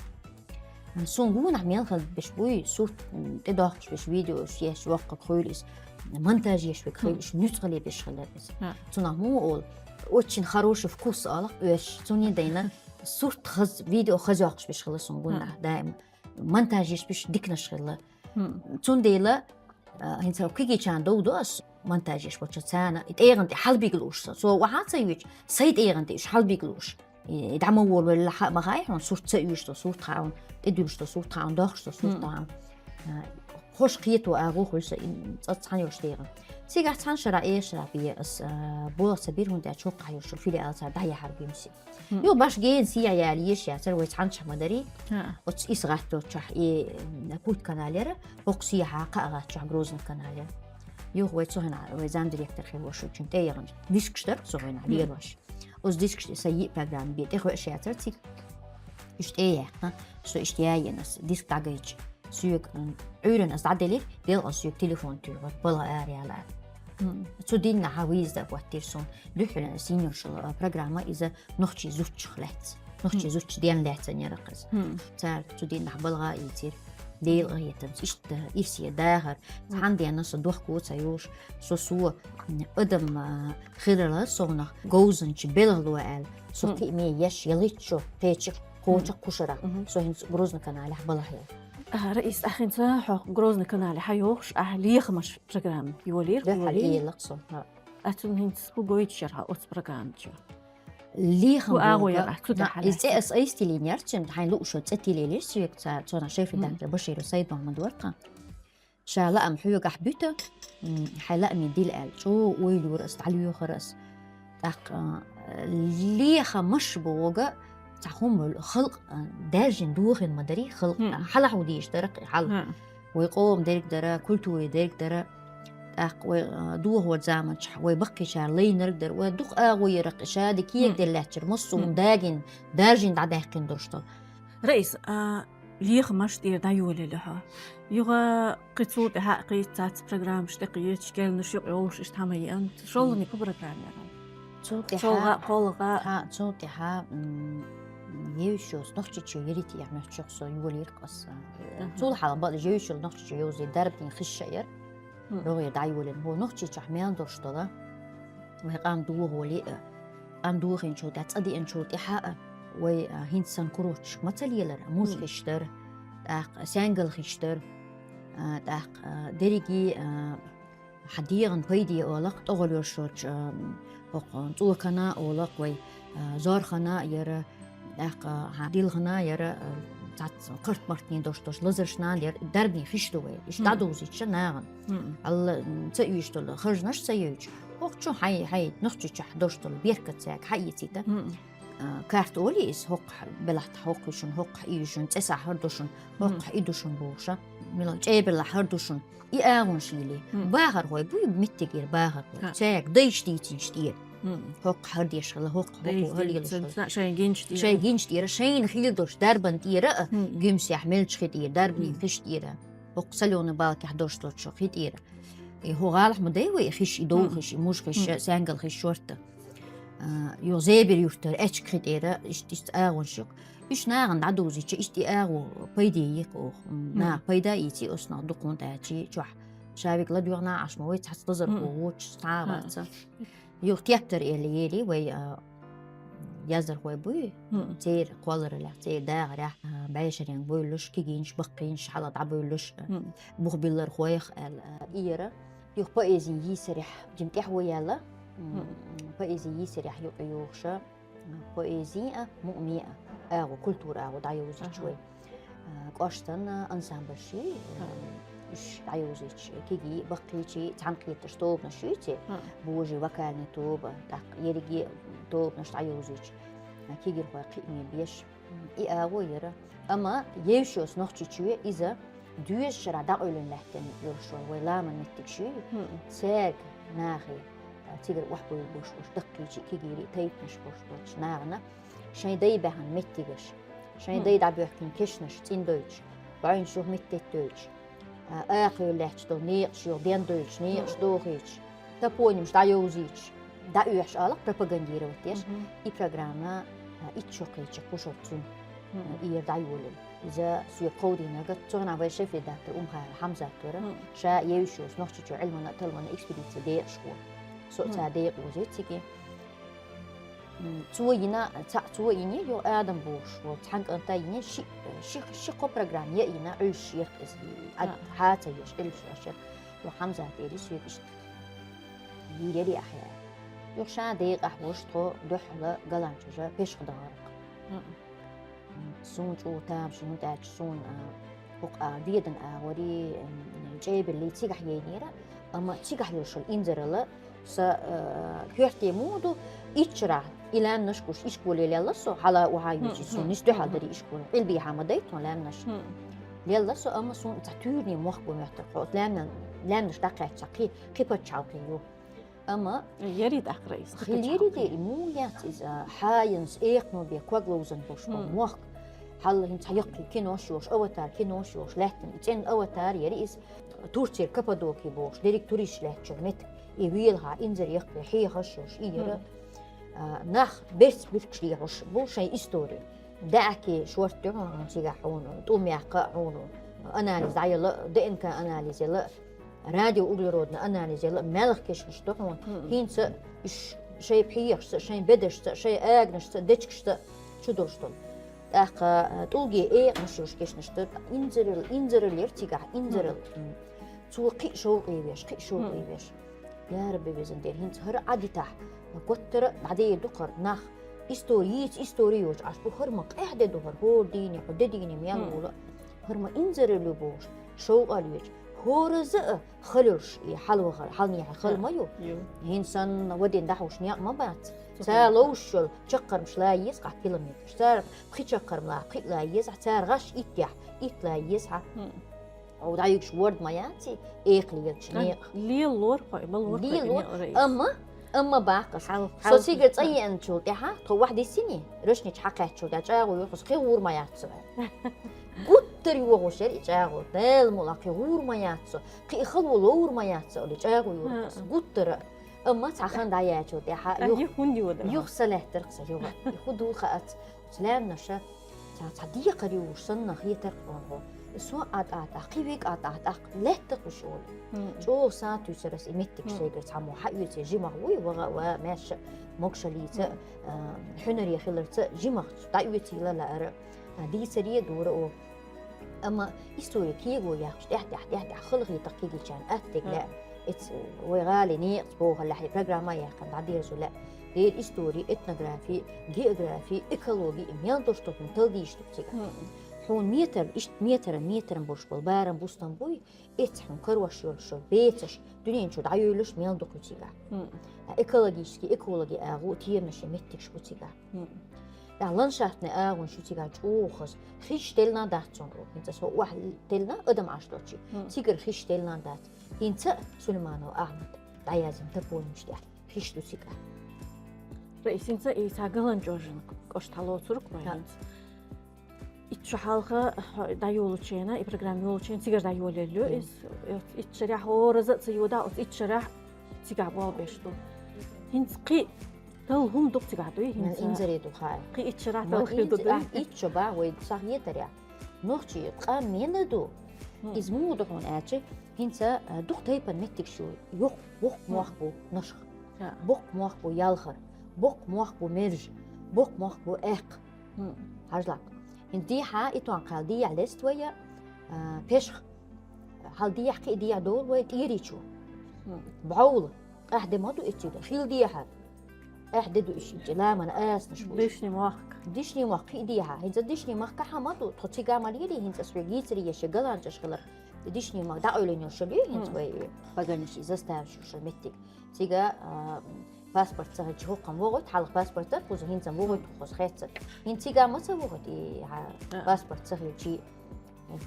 Суна гонах мел хила беш буй, сурт, м, тӀедоккхуш беш, видеош еш, воккхаг хуьлу иза, монтаж еш верг хуьлу, Хм. уьш нуьцкъала беш хилар иза. Ха. Цунах муха олу, очень хороший вкус олу-кх оьрсаша. Цундела сурт хаза, видео хаза йоккхуш беш хила суна гонах Ха. даим. Монтаж еш беш диканаш хила. Хм. Цундела, а, хӀинца кегийчарна дов до ас монтаж еш волчу царна, и тӀегӀан тӀе хьалбиг лууш сан. Со охьа а ца йоьдуш, сайн тӀегӀан тӀе уьш хьалбиг лууш. И дӀа ма волавелла хьа а ма хаьа хьуна, сурт ца оьшуш долу сурт хаьа хьуна, тӀедуьллуш долу сурт хаьа хьуна, дохкуш долу сурт Мгм. хаьа хьуна. А, хӀорш кхето агӀо хуьлу сан, и цӀа цхьана йолуш дегӀан. Цигахь цхьана шарахь, э, шарахь бе ас, а, болх ца бира, хӀунда аьлча хӀокхахь йолчу филиалца дӀаяхьара бимси. Юха баш гена сехьа яла еш яцара, вай цхьанчахь ма дарий. Оцу ИС гӀатточохь и, м, Путь канал яра, хӀокху сехьа кхаа гӀатточохь Грозный канал яра. Юха вай цу хенахь, вай замдиректор хилла волчун тӀе яхана дискаш дара цу хенахь лелош. Оцу дискаш сайн йиъ программа бен тӀе хоьуш яцара цига. Уьш тӀе яьккхина, со иштта яйина ас, диск дӀагайча. Соьга, м, Ӏуьйранна ас дӀаделира, делкъа соьга телефон туьйхира, балха ара яла аьлла. Цу дийнахь виза хӀоттийра суна. Дуьххьара ас йина йолуш йолу, а, программа иза нохчийн зудчух лаьцна. Нохчийн зудчун ден лаьцна яра иза. Цара цу дийнахь балха ийцира. Делкъа хетамца, иштта ирсе дахар. Цхьана денна со дохко ца йолуш, со, со, м, адам, а, хиларал совнах говзанча белхало аьлла. Со кхиаме еш ялхитта шо кхечира, кхочу кхушарахь. Со хӀинца Грозный каналехь балха яла. А, Раиса, ахь хӀинца хьо Грозный канале хьайохуш, ахь лехамаш программа йолийра, дуьххьара йолийра. Элира со, хӀа. Ас цунна хӀинца хӀун гойтуш яра хьо оцу программачу? Лехам хӀун агӀо бохург, яра ахь цу тӀехь иза цӀе лаьцна? Ас айса тиллина яра цуьнга, хьайна лууш йолу цӀе тиллийра соьга, цара, цунах шеф-редактор Баширов Сайд-Мухьаммад вара тхан. Ша лаам хьоьгахь буьту, м, хьайн лааме дила аьлла, чӀогӀа ойла йора ас, дӀалоьхура ас. ТӀаккха, а, лехамаш бохург цхьа хӀума, халкъ, а, даьржина дохийна ма дарий, халкъ, а, хьалха хӀун дийш дара, хьал. Вай къоман дерг дара, культурин дерг дара, тӀаккха вай, а, дохорчу заманчохь вай баккхийчара лайнарг дара, вай дукха агӀо яра, ша де кегаделла лаьттара, массо а хӀума дагийна, даьржина дӀадаьккхина долуш долу. Раиса, а, лехамаш тӀера дӀайолийла хьо. Юха кхин цул тӀаьхьа а кхин цхьацца программаш тӀекхеташ, керланаш юкъа йолуш, иштта хӀума а еана. ШолгӀаниг хӀун программа яра? Цул тӀаьхьа, шолгӀа, кхоалгӀа? ХӀа, цул тӀаьхьа, м, евзаш йолу Нохчийчоь, Еритиев Ахьмад чохь со йолийра ас. Цул хьалха бакъ евзаш йолу Нохчийчоь йовзий дарбанийн хиш а яра. РогӀера дӀайолийна. ХӀо Нохчийчохь мел долуш долу. Вай къам дохо вале а, къам дохийначул тӀаьхьа, цӀа деанчул тӀаьхьа а, вай, а, хӀинца санна курочашка ма ца лелара, муж хиш дара, тӀаккха саьнгал хиш дара, а, тӀаккха, а, дерриге, а, хьан дегӀан пайде олакх, тӀехула йолуш йолчу, а, хӀокху цӀокана олакх вай, а, зорхана яра, тӀаккха, хьан дилхана яра, а, цхьацца кхарт-мартанийн долуш долчу лазаршна яра, дарбанийн хиш ду вай, иштта дӀадовзуьйтуш нахана. Алла, м, ца оьшуш долу харжнаш ца йойтуш. ХӀокху чу хьайн, хьайн Нохчийчохь долуш долу беркат цаьрга хьаэцийта. А, карта олий иза, хӀокхахь белахь, хӀокхуьйшун, хӀокхахь ийшун, цӀе сахьар душун, хӀокхахь и душун бохуша. Мила чӀебарлахь хӀар душун. И агӀонаш йилий. Бахархой буй, меттигера бахархой. Цаьрга дайша дийцинчу тӀера. ХӀокхахь хӀар деш хила, хӀокхахь, хӀокхо хӀалелаш хила. Шайн гинчу тӀера. Шайн гинчу тӀера, шайна хила долуш дарбан тӀера а, гимсехь мелча хи тӀера, дарбанийн хиш тӀера. ХӀокху солёный балкехь долуш долчу хи тӀера. И хӀу гӀалахь ма дай вай, хиш, и довхиш, и мужхиш, саьнгал хиш шорта. А, юха Зебер юртара, Эчка хи тӀера, иштта, иштта агӀонаш ю. Уьш нахана дӀадовзийча, иштта и агӀо пайде йийкх оха. М, наха пайда ийци оцунах дукха, хӀунда аьлча чохь. Ша вига ладоьгӀна Ӏаш ма вай, цхьацца лазархо воцуш, цхьа а вац. Юха тептар элла ели вай, а, яздархой буй, церан кхоллараллехь, церан дахарехь, а, бӀешаренга буьйлуш, кегийнаш, баккхийнаш хьала дӀабуьйлуш, а, бух биллархойх аьлла, а, и яра. Юха поэзин йийсарехь, жима тӀаьхьо яьлла, м, поэзин йийсарехь юкъа йохуша, поэзи а, муъме а, агӀо, культура агӀо дӀайовзуьйтуш вай. А, кӀоштан ансамбльш ю, уьш дӀайовзуьйтуш, кегий, баккхийчий, цхьаьнакхетарш тобанаш ю те, божий вокальный тоба, тӀаккха ерриге тобанаш дӀайовзуьйтуш, а, кегийрхой кхиаме беш. И агӀо яра. Амма евзаш йолу Нохчийчоь иза доьзачу шарахь дӀакъевлина лаьттина йолуш йолу вай ламан меттигаш ю, цаьрга нахе, а, цигара охьабуьйлуш болуш, даккхийчий, кегийрий, тайпанаш болуш болчу нахана шайн дай баьхна меттигаш, шайн дай дӀабоьхкина кешнаш цӀиндойтуш, бӀаьвнаш юха меттеттойтуш, а, акхавелла лаьтташ долу некъаш юха дендойтуш, некъаш дохуьйтуш, топонимаш дӀайовзуьйтуш, дӀаоьхуш алахь пропагандировать деш, и программа, а, итт шо кхечи кхушара цуьнан, а, иера дӀайолийла. Иза соьга кховдийнарг, цу хенахь вай шеф-редактор Умхаев Хьамзат вара, ша евзаш йолу Нохчийчоь Ӏилманан а, талламан а экспедицин декъашхо. Со а цара декъаза ю цига. М, цо йина, цхьаъ цо йиний, юха Адам бохуш волу цхьана кӀанта йиний, ши, ши, ши-кхо программа яа йина, Ӏуьллуш яра иза, а, хьа ца еш, Ӏуьллуш яра. Юха Хьамзат элира соьга иштта: «Йийр ярий ахь?» — аьлла. Юха ша декъахь волуш тхо дуьххьала Галанчужа пешах дахара-кх. Суна чӀогӀа тамашийна, хӀунда аьлча суна, а, хӀокху, а, веданан агӀорий, м, чӀебиллий цигахь яйнера, Амма цигахь йолуш йолу инзаралла, сан, э, коьрте муха ду, иччарахь и лаьмнаш гуш ишколе лелла со, хьала охьа йоьдуш, суна нисдуьхьал дарий ишколе. Къилбехьа ма дай тхуна лаьмнаш. Лелла со, амма суна цхьа туьйране мохк бу моьттура. Хьо лаьмнан-, лаьмнаш дӀакхаьчча кхин, кхин пачхьалкх ю. Амма Яри даккхара иза, хила яри дери, муха яц иза, хьаянца экхано бен ког ловзан болуш болу мохк. Хьалла хӀинца хьан яккхий кинош йолуш, аватар кинош йолуш, лаьттина и цӀена аватар яри иза, Турцера Каппадокия бохуш, дерриг туристаш лаьттачу меттиг, и велахьа инзаре яккхий, хьехаш йолуш, и яра. А, нах берц буьркаш лехьуш бу шайн истори. ДаьӀахкий шорта ду хьуна цигахь хьуна, тӀум яккха а хьуна, анализ дӀаяла, ДНК анализ яла, радиоуглеродный анализ яла, мелха кешнаш ду хьуна. ХӀинца ш-, шайн пхьегӀашца, шайн бедаршца, шайн аганашца, дечигашца чу долуш долу. ТӀаккха, а, тӀулге экханаш йолуш кешнаш ду, инзарал, инзарал яра цигахь, инзарал. Цо кхин а шовкъе веш, кхин а шовкъе веш. Я Рабби, везан Дела, хӀинца хӀара Ӏадитахь, гуттара а дӀадер ду хӀара нах. Истори, йийца истори йоцуш Ӏаш бу, хӀара ма къаьхьа де ду хӀара, хӀора дийне, хӀо де дийне мел волу. ХӀара ма инзарал ю бохуш, шовкъал йоьцуш. ХӀораза а хала йолуш, и хьалавахар, хьалнехьа хала ма ю. ХӀинца санна вадийна дӀахьуш некъ ма бац. Цара ловзуш йолу чаккхармаш лан еза хьа километраш. Цара пхи чаккхарма лан, пхи лан еза хьа, цара гӀаш иттехь, итт лан еза хьа. Хьо дӀаюьгуш ворда ма яц и, экха лелачу некъа. Лела лора хьо, ма лора хьо. Лела лора. Амма, амма баккхалц. Со цигара цӀа еанчул тӀаьхьа, тхо ваьхьа диссиний, рашничу хьакхаьччул тӀаьхьа чӀагӀо йохуш, кхин гӀур ма яц со. Гуттар а йохуш яра и чӀагӀо, Дала мукъ лахь, кхин гӀур ма яц со, кхин и хало ловр ма яц со, олий чӀагӀо йора ас. Гуттара. Амма цхьа хан дӀаяьчул тӀаьхьа, юха, юха хӀунда йода? Юха са лаьттарх сан юха. И хӀун ду хаац, оцу лаьмнаша. Цхьа, цхьа декхар юуш санна хетарх оха. Со а тӀатӀа, кхин век а тӀатӀа, лаьттах уьш олу. ЧӀогӀа сатуьйсура ас и меттигаш сайгара цхьаммо хьаоьций жимах вуй, ваха а ва, маьрша а, могушаллица а, хьуьнаре хиларца а жимах дӀаоьцийла лаара. А, дийцаре а дора оха. Амма истори кего яхча, тӀаьхь-тӀаьхь, тӀаьхь-тӀаьхь халахетарх кегийчарна аттег лаьа. Эц вай гӀали некъаца бохаллехь, и программа а яьккхина, дӀадерзо лаьа. Дера истори, этнографи, географи, экологи, и мел долуш долу хӀума талдийш ду цигахь. Хьуна метр, иштта метран, метран болуш болу барам бустам буй, эца хьуна карош йолуш йолу бецаш, дуьнен чу дӀайуьйлуш мел дукха ю цигахь. А экологический, экологи агӀо, теманаш и меттигаш бу цигахь. ТӀаккха ландшафтный агӀонаш ю цигахь чӀогӀа хаза. Хиш теллина дац цунна оха. ХӀинца со охьа теллина адам Ӏаш долчий. Цигара хиш теллина дац. ХӀинца а Сулейманов Ахьмад дӀаяздина топонимаш тӀехь хиш ду цигахь. Раиса, хӀинца и сан галан чӀожан кӀоштахь лоцург вай хӀинца. Итт шо хьалха дӀайолучу хенахь, и программа йолучу хенахь цигара дӀайолаелла ю иза. Итт шарахь хӀораза а ца йода, оцу итт шарахь цигахь болх беш ду. ХӀинца кхин талла хӀума дукха цигахь дуй, хӀинца инзаре ду хаа. Кхин итт шарахь талла хир ду дуй? Итт шо бах вай сахьетарехь. Нохчий къам мена ду. Иза муха ду хьуна аьлча, хӀинца, а, дукха тайпана меттигаш ю. Йоккха, воккха мохк бу Нашха. Боккха мохк бу Ялхара. Боккха мохк бу Мержа. Боккха мохк бу Аьккха. Хьажлакх. ХӀинца дехьа, и тонкхал дехьа лест вай, а, Пешха. Хьал дехьа кхин а дехьа долу вай ТӀеричо. Бхьовла. Къаьхьа де ма ду эццигара. Хила дехьа. Къаьхьа де ду ишинчи, ламан асанаш бу. Дишни мохк. Дишни мохк кхин а дехьа. ХӀинца дишни мохк кхин а ма ду. Тхо цигахь ма лелий, хӀинца ас вай гийцаре еш я галанчаш хилар. Дишни мохк дӀакъевлина йолуш ю хӀинца вай пограничный заставаш йолуш меттиг. Цига, а, паспорт ца хилча хӀокхунна вогӀуьйту, хьалха паспорт дара кхуза, хӀинца вогӀуьйту кхуза хеццар. ХӀинца цига ма ца вогӀуьйту и, хьа, паспорт ца хилчий.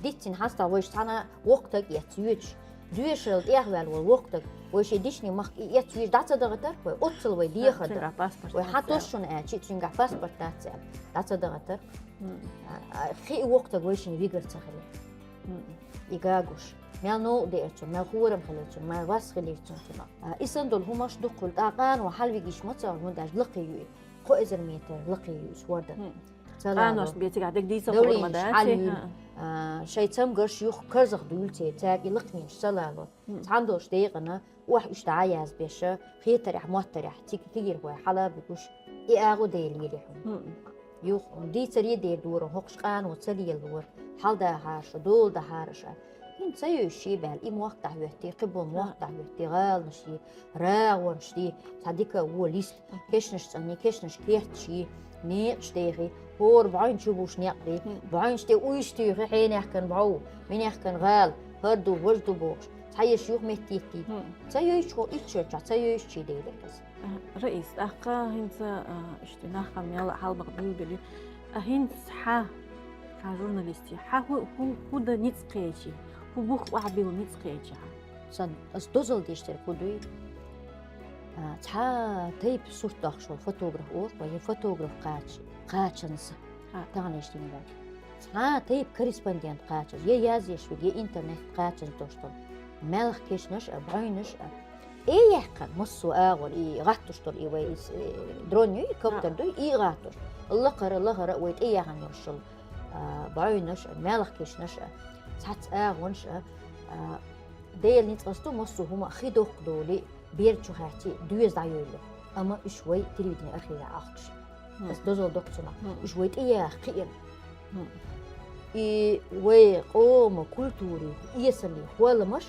Диццина хьастагӀа вайша цхьана воккха таг эцна йоьдуш. Доьшурал тӀехваьлла волу воккха таг. Вайша и дишни мохк и эцна йоьдуш дӀа ца дахийтарх вай, оццул вай дехар дара. Вай хьан тосшуна аьлча, цуьнгахь паспорт дац аьлла, дӀа ца дахийтарх. А, а, кхин и воккха таг вайшинна вигар ца хилла. И гагуш. Мел новкъа деара цунна, мел хорам хилира цунна, мел вас хилира цунна. А, и санна долу хӀумаш дуккхула тӀаккха къано хьалвигиш ма ца вара, хӀунда аьлча лакхе ю и. Кхо эзар метр лакхе ю иза хӀордан. Ца лало. Къанош бен цигахь дерг дийца хӀума ма дац. А, шайн цамгарш юха карзах дуьйлу церан, цаьрга и лакхамеш ца лало. Цхьана долуш декъана, охьа уьш дӀа а язбеш, хетарехь, моттарехь, цига кегийрхой хьала а буьгуш, и агӀо дела ели хьуна. Юха хьуна дийцаре а дер дора, хӀокхуш къано ца лелора, хьал дахьара ша, дола дахьара ша. ХӀинца ца йовзуш ши баьлла, и мохк дӀахӀоьттий, кхиболу мохк дӀахӀоьттий, гӀаланаш йий, рагӀонаш дий, цхьа дика а вон лист, кешнаш цӀанний, кешнаш керташ йий, некъаш дехий, хӀора бӀойн чу буш некъ дий, бӀойнаш тӀе уьйш туьйхи, хьенехкан бӀов, минехкан гӀала, хӀара ду, важа ду бохуш. Цхьа еш юха метта йиттий. Ца йойчу хьо иччерча, ца йойчу чи дели хӀинца. Раис, тӀаккха хӀинца, а, иштта нах хьан мел хьалбаха билбили. А хӀинца хьа, хьа журналисти, хьа хӀу, хӀу, хӀу да ницкъ кхечи, хӀу бух охьабилла ницкъ кхечи хьа. Сан, ас дозал деш дерг хӀу дуй? А, цхьа тайп сурт дохуш волу фотограф оха, я фотограф кхача, кхачанза. Таханаш динарг. Цхьа тайп корреспондент кхачанза, я язъеш вига, я интернет кхачанза дош долу. Мелха кешнаш а, бӀойнаш а. Э яьккхина, массо а агӀор, и гӀаттуш долу, и вай, и, э, дрон ю, и коптер ду, и гӀаттуш. Лакхара, лахара а вай тӀе яхана йолуш йолу, а, бӀойнаш а, мелха кешнаш а, цхьацца агӀонаш а, а, Делан ницкъаца ду массо а хӀума хи доккха долий, бер чу хаьттий, доьза дӀайойла. Амма уьш вай телевидение архивехь ахкаш. Ас дозалла доккху цунах. Уьш вай тӀе яха кхиира. И вай къоман культурин, эсалин хӀолламаш,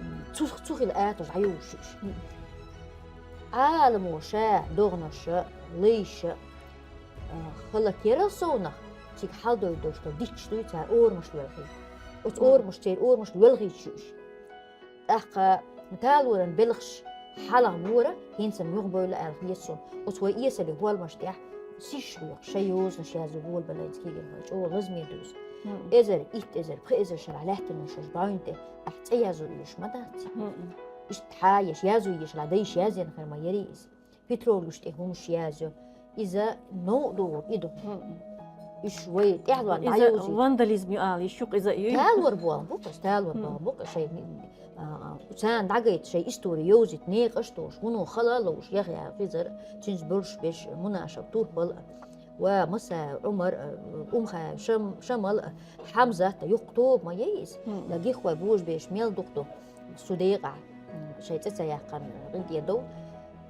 м, цу, цу хила аташ дӀайовлуш уьш. Ӏаламо ша догӀанаш а, лайш а, а, хала керал совнах, цига хьалдойдуш долу дитча дуй цара орамаш лоьлхий. Оцу орамаш церан орамаш лоьлхийча уьш. ТӀаккха талоран белхаш хьалха бора, хӀинца муьхбевлла аьлла хета суна. Оцу вай эсалин хӀолламаш тӀехь сиш хьоькхуш, шайн йозанаш язъю волабеллачу кегийрхой, чӀогӀа лазаме ду иза. Эзар, итт эзар, пхи эзар шарахь лаьттина шаьш бӀойн тӀе, ахь цӀе язъю уьш ма дац. Иштта хьа еш, язъю еш, ла дайша язъян хир ма яра иза. Петровлуш тӀе хӀумаш язъю. Иза новкъа догӀур и ду. Уьш вай тӀаьхьалонна иза дӀайовзийта. Вандализм ю ала, и шух иза ю. Талор боху бу-кх, талор боху бу-кх, шайн, а, а, царна дӀагайта шайн истори йовзийта некъаш а долуш, хӀуно хала а ловш, Яхъя, Хизар, цуьнца болуш беш, Мунашев, Турпал, ва Масаев, Ӏумар, а, Умхаев, Шам-, Шамал, а, Хьамзат, юхкъ тоба ма яй иза. Да гиххой божа беш мел дукха ду. Цу декъахь, м, шайн цӀе ца яьккхина гӀин тӀе дов.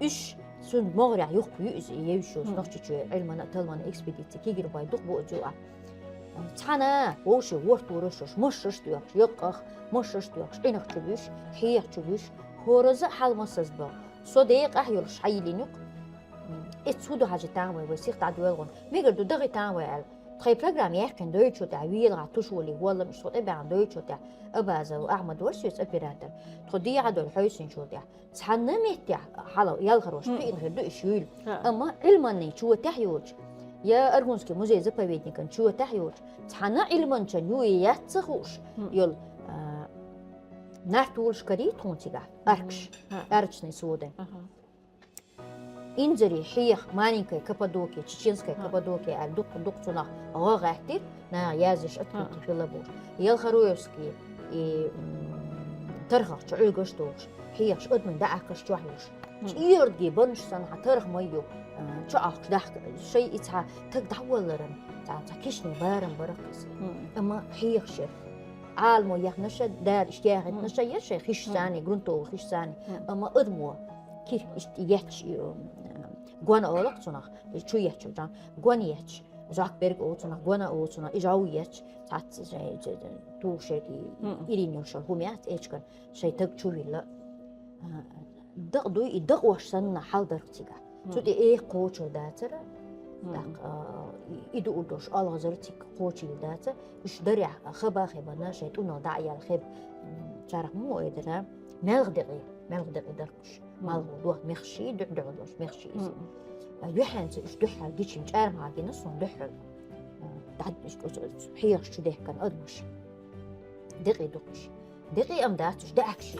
Уьш цуьнан могӀарехь юхкъ ю иза, и евзаш йолу Нохчийчоь Ӏилманан а, талламан а экспедици, кегийрхой дукха бу оцу юкъахь. Цхьана вовшийн ворхӀ тураш йолуш, машарш а доьхуш, яккхах, машарш а доьхуш, Ӏинах чу буьш, хьеха чу буьш, хӀоразза а хьал массаза боху. Со декъахь йолуш хьайиллина юкъ. М, эцца хӀун ду хьажа тахьа вай, вай сиха дӀадоьлхуш. Мегар ду дагӀи тахьа вай аьлла. Тхайн программа яьккхина дойчу тӀехь, велахь тушволий хӀоллам, иштта тӀе баьхна дойчу тӀехь, Абазов Ахьмад вара соьца оператор. Тхо дехьа долу хьовсинчул тӀехь. Цхьанна меттехь хьала ялхарош кхиъна хир ду и шуьйла. Амма Ӏилманан чотехь йоцуш, я Аргунский музей-заповедникан чотехь йоцуш, цхьана Ӏилманчан ю и яц ца хууш йолу, а, нартулаш карий тхуна цигахь, аркаш, арчный судан. Инзаре хьеха, маленькая Каппадокия, чеченская Каппадокия аьлла дукха, дукха цунах гӀо гӀаьттира, наха язъеш открытие хилла бохуш. Елхароевский и, м, тархах чу Ӏуьлгаш а долуш, хьехаш адамийн даӀакхаш чохь йолуш. ЧӀирдге банаш санна, хьан тарх ма ю, а, чу Ӏохкуш дахка, шайн и цхьа таг дӀавалларан, цхьа, цхьа кешнийн барам бара-кх иза. Амма хьехаш яра. Ӏаламо яхнаш а, дара иштта яхийтинаш а яра шайн хиш санна, грунтовый хиш санна. Амма адамо кирх иштта етташ, и, гон олу-кх цунах, и чу етташ, гон етташ, зӀок берг олу цунах, гон олу цунах, и жӀов етташ, цхьацца шайн, тухуш ерг, ирина йолуш йолу хӀума яц эчиган, шайн таг чу вилла. А, дакъа дуй, и дакъош санна хьал дара-кх цигахь. Цу тӀе эха кхочур дацара, тӀаккха, а, и, и дуур долуш олхазар цига кхочийла дацара, уьш дарехь хаба а хебана, шайн тӀунал дӀа а яьлла хеба, м, царах муха ойдара, маьлха декъий, маьлха декъий дара-кх уьш. Малхо доху мехаш, дуьхь-дуьхьал долуш мехаш иза. А, юьхьанца уьш дуьхьал гичина чӀармагӀа гина суна дуьхьал. А, дӀа-, уьш, уьш, уьш хьехаш чу дехкан адамаш. Декъий ду-кх уьш. Декъий ам дац уьш, даьӀахкаш.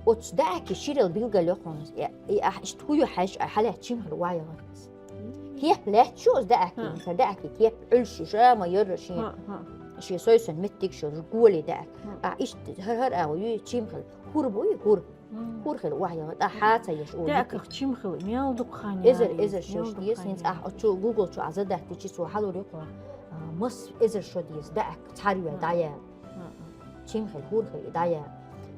Оцу даьӀахкийн ширал билгал йо хьуна, и, и ахь иштта хӀу ю хьаьжча, ахь хьалаьцча чимхала охьаяхара-кх иза. Кеп лаьтташ ю оцу даьӀахкийн, даьӀахкийн кеп Ӏуьллуш ю, ша ма ярра шен, шен сой санна меттигаш йолуш, голе даьӀахк. Ахь иштта хӀара-хӀара агӀо ю, чимхала хӀур буй, хӀур. ХӀур хила охьаяхара, тӀаккха хьа ца еш олу. ДаьӀахках чимхала мел дукха хан яра. Эзар, эзар шо деза, хӀинца ахь оцу Google чу а задать дичи, цо хьалур ю хьуна, а, масса эзар шо деза даьӀахк цхьаьрве дӀаяла. Чимхала, хӀур хила и дӀаяла.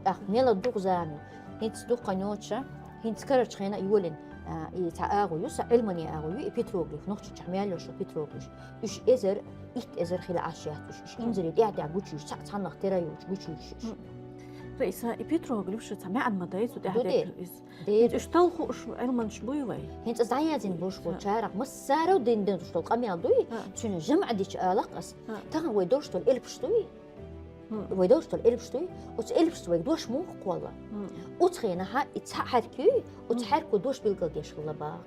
ТӀаккха мел дукха зама ю. ХӀинца дукха хан йоцуша, хӀинца карарчу хенахь а йолийна, а, и цхьа агӀо ю, сан Ӏилманан агӀо ю, и петроглиф, Нохчийчохь мел йолуш йолу петроглиф. Уьш эзар, итт эзар хила Ӏаш яц уьш. Уьш инзаре тӀаьхь-тӀаьхь гучуьйтуш, цхьа-, цхьаннах тера йолчу гучуьйтуш уьш. Раиса, и петроглиф шу цхьа маьӀна ма дай цу тӀехь дерг иза. Ду-ду. Ду-ду. ХӀинца уьш талхуш Ӏилманчаш буй вай? ХӀинца дӀаяздина болуш болчарах массара а дина долуш долу къамел дуй? Цуьнан жамӀ дича алакх ас. Тахана вай долуш долу элпаш дуй? Вай долуш долу элпаш дуй, оцу элпашца вайга дош муха кхолла? Оцу хенахь и цхьаъ хьаьрк юй, оцу хьаьрко дош билгалдеш хилла боху.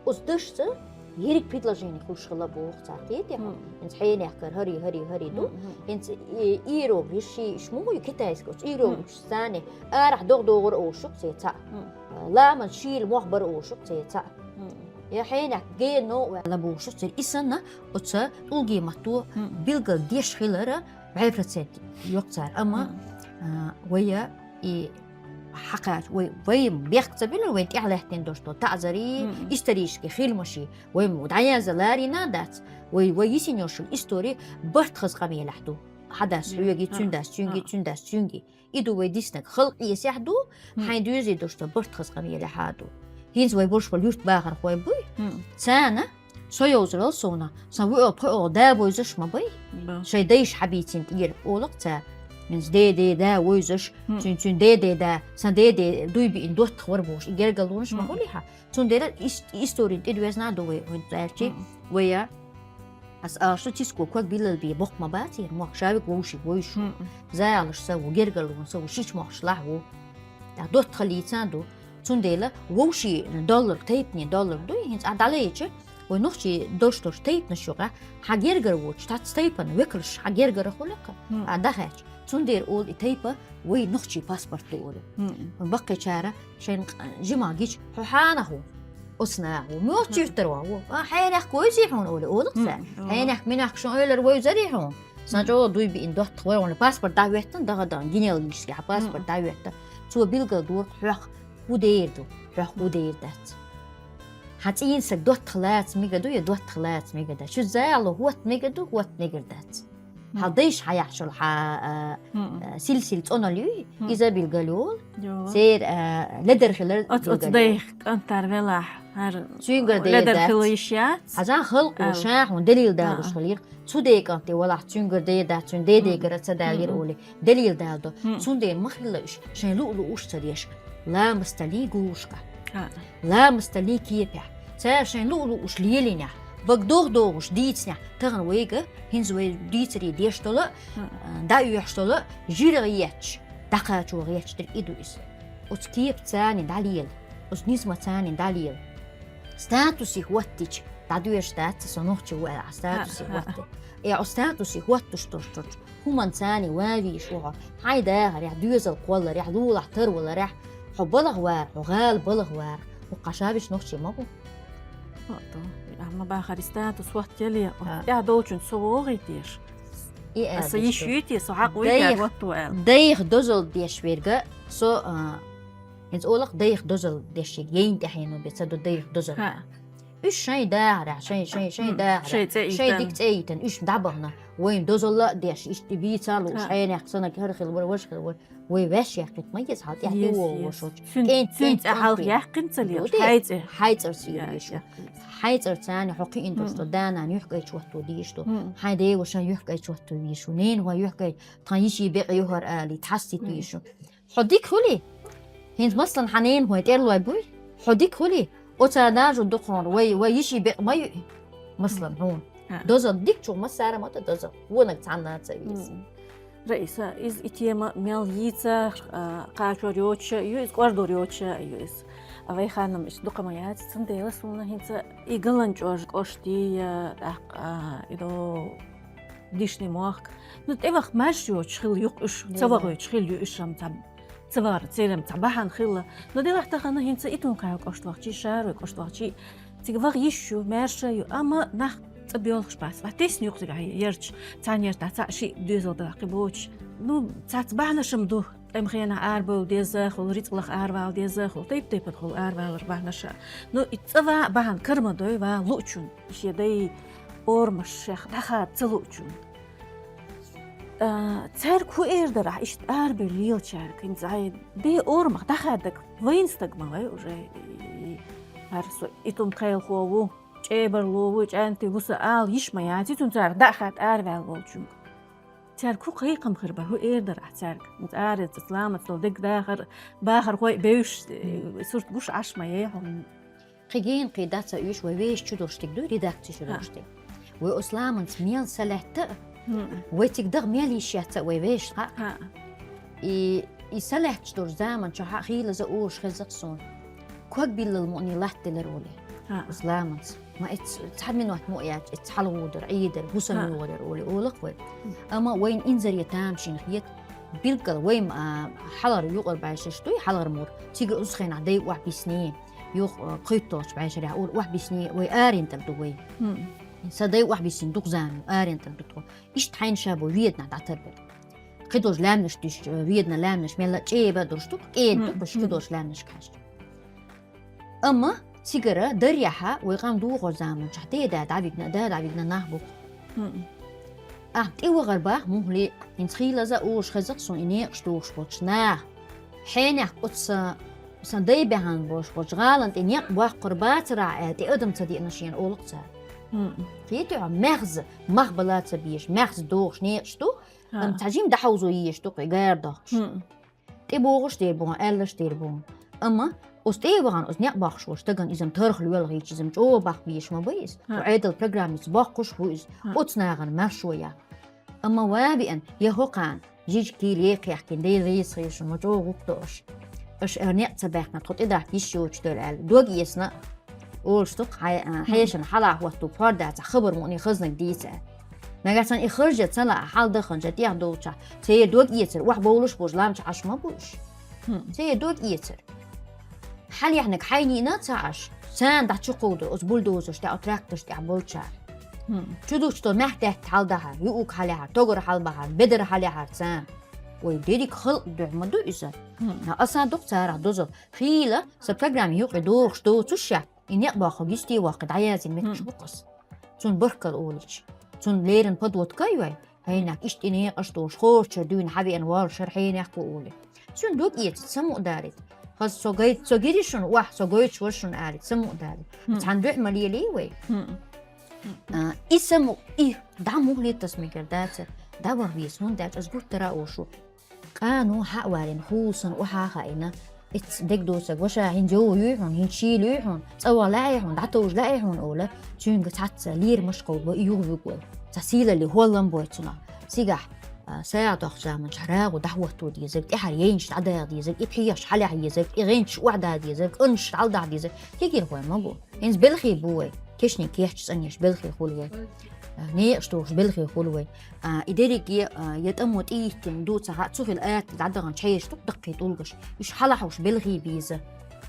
Оцу дашца ерриг предложени хуьлуш хилла боху цара, кхетий хьо? ХӀинца хьенехкара хӀари, хӀари, хӀари ду. ХӀинца и-, иероглифаш ши иш муха ю, китайский, оцу иероглифаш царна арахь догӀа догӀур олуш ю-кх церан цхьаъ. Ламаз шийла мох бара олуш ю-кх церан цхьаъ. Я хьенех гено ваьлла бохуш ю-кх церан. И санна оцу тӀулгийн матто билгалдеш хилара бӀе процент ю-кх цара. Амма, а, вай и хьакхача, вай, вай бехк ца биллар, вайн тӀаьхьалаьттина долуш долу таӀзарий, исторический хиламаший, вай дӀаяза ларийна а дац, вай, вай йисина йолуш йолу истори барт хаза къамелехь ду. Хьан дас хьоьгий, цуьнан дас цуьнгий, цуьнан дас цуьнгий. И ду вай диснарг, халкъ эсехь ду, хьайн доьзий долуш долу барт хаза къамелехь а ду. ХӀинца вай болуш болу юьртбахархой буй, царна со йовзарал суна, сан вуьо пхуьо да вевзаш ма бай. Шайн дайша хьабийцина тӀера олу-кх цара. ХӀинца дедеда вевзаш, цуьнан, цуьнан дедеда, сан деде дуй биъна доттагӀа вара бохуш, и гергарлонаш ма хуьлий хьан? Цундела ис-, историн тӀедоьзна а ду вай, вайн цаьрчий, вай а. Ас аша циско ког биллал бе боккха ма бацара, мохк шавиг вовшиг вовш ву. Заялаш са ву, гергарлонаш са ву, шича мохкаш лахь ву. ТӀаккха доттагӀа лийца а ду. Цундела вовшийн доллар, тайпанийн доллар дуй, хӀинца ахь дӀалайча, вай нохчий долуш долуш тайпанаш юкъахь, хьан гергара воцуш, цхьацца тайпана векалш хьан гергара хуьлу-кх, ахь дӀахаьчча. Цундела олу и тайпа вай нохчий паспорт ду олу. Баккхийчара шайн жимахь гича, хьо хьанах ву? Оцу наха ву. Муьлхачу юьртара ван ву? А, хьенех вевзий хьуна олу, олу-кх цара. Хьенех-минех шун эвлара вевзарий хьуна? Сан чӀогӀа дуй биъна доттагӀа вара хьуна, паспорт дӀахӀоьттина, дагадагӀа, генеалогический хьан паспорт дӀахӀоьттина. Цо билгалдора хьох хӀун дер ду, хьох хӀун дер дац. Хьан цӀийнан саг доттагӀа лаца мегар ду я доттагӀа лаца мегар дац. Шуьца зало хӀотта мегар ду, хӀотта мегар дац. Хьан дайша хьан яхьаш йолу хьан, а, а, сил-сил цӀонал юй, иза билгал йолу. Церан, а, ледар хилар оцу, оцу билгал йолу. Дайх кӀантар велахь, хӀара цуьнгара дайр ледар дац. Хила йиш яц? Хьажа халкъо ша хьуна делил далуш хилийра. Цу ден кӀанте валахь, цуьнгара дайр дац, цуьнан дедегара ца далийра олий. Делил далдо. Цундела ма хилла уьш, шайн луъу-лууш ца деш. Ламасталлий гуллушкахь. Ламасталлий кепехь. Цара шайн луъу-лууш лелийнехь, бага догӀа-догӀуш дийцинехь, тахана вайга, хӀинца вай дийцаре деш долу, а, дӀаоьхуш долу, жиргӀа етташ, дӀакхачо гӀетташ дерг и ду иза. Оцу кепаца царна дӀалела, оцу низамаца царна дӀалела. Статусе хӀоттича, дӀадоьжуш дац со нохчи ву аьлла, статусе хӀотта. Э, оцу статусе хӀоттуш долуш долчу хӀуманца царна ван вийш ву хьо. Хьайн дахарехь, доьзал кхолларехь, лулахь тарваларехь, хьо балха вара, хьо гӀала балха вара, хӀокху хьан ша веш нохчи ма ву. Амма бахара статус хӀоттаеле, тӀаьхьа долчунна со вогӀий теша? И аса аьлла йиш ду. Ю те, со хьакъ вуй те, хӀотто аьлла. Дайх дозалла деш верг, со, а, хӀинца олу-кх дайх дозалла деш, яйна тӀаьхьено бен ца ду дайх дозалла. Уьш шайн дахарехь, шайн, шайн, шайн дахарехь, шайн цӀе йитина, шайн дика цӀе йитина, уьш дӀабахана. Вайна дозалла а деш, иштта бийца а лууш, хьенех санаг хӀара хила вара, важа хила вара. Вай ваьш яьккхийта ма еза, хьал тӀехь тӀе вогӀуш волчу. Цуьнан, цуьнан цӀе хьалха яьккхина ца лелаш, хьайн цӀе. Хьайн цӀерца йийр йиш ю. Хьайн цӀерца царна хьо кхиъна долуш ду, да-нана юьхькӀайчу хӀотто дийш ду. Хьайн девашан юьхькӀайчу хӀотто вийш ву. Ненахой юьхькӀай, тхан йиши бекъа ю хӀара алий, тхьастийта вийш ву. Хьо дика хуьлий? ХӀинца, масалан, хьан ненахой тӀерлой буй? Хьо дика хуьлий? Оцара нажу дукхахьара вай, вай йиши бекъа ма юй, масалан, хьуна. Дозалла дикачух массара а ма ду дозалла. Вонаг цхьанна а ца веза. Раиса, иза и тема мел йийца, а, кхачор йоцуш а ю иза, кӀордор йоцуш а ю иза. А вай ханнам иштта дукха ма яц, цундела суна хӀинца и Галанчожа кӀоштий, а, тӀаккха, а, и до Дишни мохк. Ну, тӀеваха маьрша йоцуш хилла ю-кх уьш, ца вахийтуш хилла ю уьш-м цхьа, ца вахар, церан цхьа бахьана хилла. Ну, делахь тахана хӀинца Итум-Кхаьллин кӀоштахь чи, Шаройл кӀоштахь чи, цига ваха йиш ю, маьрша а ю, амма нах цӀа боьлхуш бац. Ва тесна ю-кх цига хьан ярташ, цхьана яртахь цхьаъ-шиъ доьзал даккхий боцуш. Ну, цхьацца бахьанаш-м ду, тӀеман хенахь арабовла деза хуьлу, рицкъалах аравала деза хуьлу, тайп-тайпана хуьлу аравалар бахьанаш. Ну, и цӀа ван бахьана кара ма дой ван луучун. Шен дайн орамаш шех дӀахада ца луучун. А, цаьрга хӀун эр дара ахь иштта арабевлла лелачаьрга? ХӀинца хьайн дайн орамах дӀахаьддаг вайна стаг ма вай уже. И, и, хӀара со Итум-Кхаьллахо ву, чӀебарло ву, чӀаьнти ву сан ала йиш ма яц, цунна цаьрга дӀа а хадда араваьлла волчуьнга. Цаьрга хӀун кхайкхам хир бара, хӀун эр дара ахь цаьрга? ХӀинца ара цӀа ламаз дала дегдахар, бахархой а бевзаш, э, сурт гуш Ӏаш ма яй хьуна. Кхин гена кхин дац а уьш, вай вешан чу долуш дерг ду, редакци чу долуш дерг. Вай оцу ламанца мел са лаьтта а, Вай цига дагӀа мел йиш яц вай вешта хьа. И, и са лаьтташ долча заман чу хьа хийлаза уж хеза суна. Ког биллал муъни латтилар оле. Ус ламанца. Ма эц цхьа минут муъ яц, эц хьалгӀудар, Ӏийдар, гусам югӀар оле, олакх вай. Амма вайна инзаре тамашийна хет, билггал вай ма, а, хьалгӀар юкъар бӀаьшаш дуй, хьалгӀар мур. Цига ус хенахь дай охьабисни, юх, а, кхуьтталгӀача бӀаьшарехь ур охьабисни, вай арен тӀара ду вай. Са дай охьабисни дукха зама, арен тӀара ду тхо. Иштта хьайна ша бу веданахь дӀатарбар. Кхидолча лаьмнаш дуьйш, ведана лаьмнаш мелла а чӀеба а долуш ду, кӀеда ду, кхидолча лаьмнашка хьаьжча. Амма цигара дарьяхьа вай къам духар заманчохь деда дӀавигна, да дӀавигна нах бу. Ахьа тӀе вахар бах мухӀли, хӀинца хийлаза уж хеза суна и некъаш духуш болчу наха. Хьенех оцу сан дай баьхьана болуш болчу гӀалан тӀе некъ боккхур бацарахь аьлла, тӀе адам ца деана шена олакх цара. Кхетий хьо, маьхза, мах бала ца безаш, маьхза дохуш некъаш ду, амма цхьа жима дӀахьовзо езаш ду кхин гара дохкуш. ТӀебогӀуш дер бу, аьллаш дер бу. Амма оцу тӀе а вахана, оцу некъ боккхуш волчу стагана иза-м тарх лоьлхийча, иза-м чӀогӀа баккха безаш ма бу иза. Цу Ӏедал программица боккхуш а бу иза. Оцу нахана маршо яхь. Амма ва а веана, я хӀокхана, жижиг тиле кхехкина, Дела реза хилла шуна, ма чӀогӀа гӀуллакх до аша. Аша ара некъ ца баьккхина, тхо тӀедахка йиш йоцуш дара аьлла, дог эцна, олуш ду-кх хьай-, а, хьешана хьалахь хӀотту пхьор дацахь, хабар мукъане хазнаг дийца аьлла. Нагахь санна и харжа ца лаахь, хьал даханча тӀех долчохь, церан дог эцар, охьабовлуш болчу ламча Ӏаш ма бу уьш. Церан дог эцар. Хьалехнаг хьайнийна а ца Ӏаш, царна дӀа чу кховду, оцу бульдозерш тӀехь, тракторш тӀехь болчара. Чу дучу долу маьхтаьтта хьалдахьара, юург хьалехьара, тогар хьалбахьара, бедар хьалехьара царна. Вай дерриг халкъ дуьхьа ма ду иза. Аса дукха царах дозалла. Хийла, сан программа юкъе дохуш доцуш шаьтта, и некъ боккхург йисте воккхий дӀаяздина меттигаш бу-кх аса. Цунна баркалла олийча. Цунна леррина подводка а йой, хьенех иштта и некъаш долуш, хӀорчара дуьйна хьавеана воллушара хьенех бу олий. Цуьнан дог эцаца самукъадарийта. Хаза со гайта, со гири шуна, охьа, со гойтуш вара шуна алийта, самукъадарийта. Цхьана дуьхьа ма лелий вай. А, и самукъа, и дӀа мухӀлиттас мегар дацара, дӀаваха веза, хӀунда аьлча ас гуттара а олуш ву. Къано хьа а варина, хӀула санна охьа а хаийна, эцца дегдоцург, ваша, хӀинца йовха юй хьуна, хӀинца шийла юй хьуна, цӀа ваха лаьий хьуна, дӀатовжа лаьий хьуна олу, цуьнга цхьацца лермаш кховдабо, и юхавуьгу вай. Цхьа сийлалле хӀоллам бой цунах. Цигахь, а, сагӀа доккхучу заманчохь рагӀу дӀахӀотто дезарг, тӀаьхьара яйнаш дӀадаха дезарг, и пхьегӀаш хьалаьхьа езарг, и гӀенташ охьадала дезарг, къанаш дӀаладахьа дезарг, кегийрхой ма бу. ХӀинца белхий бу вай, кешнийн кечча цӀанъеш белхий хуьлу вай. А, некъаш тухуш белхий хуьлу вай. А, и дерриге, а, я тӀамо тӀехӀиттина ду ца хаьа, цу хила атта дӀадаханчу хьешаш ду-кх даккхий тӀулгаш. Уьш хьалахьуш белхий беза.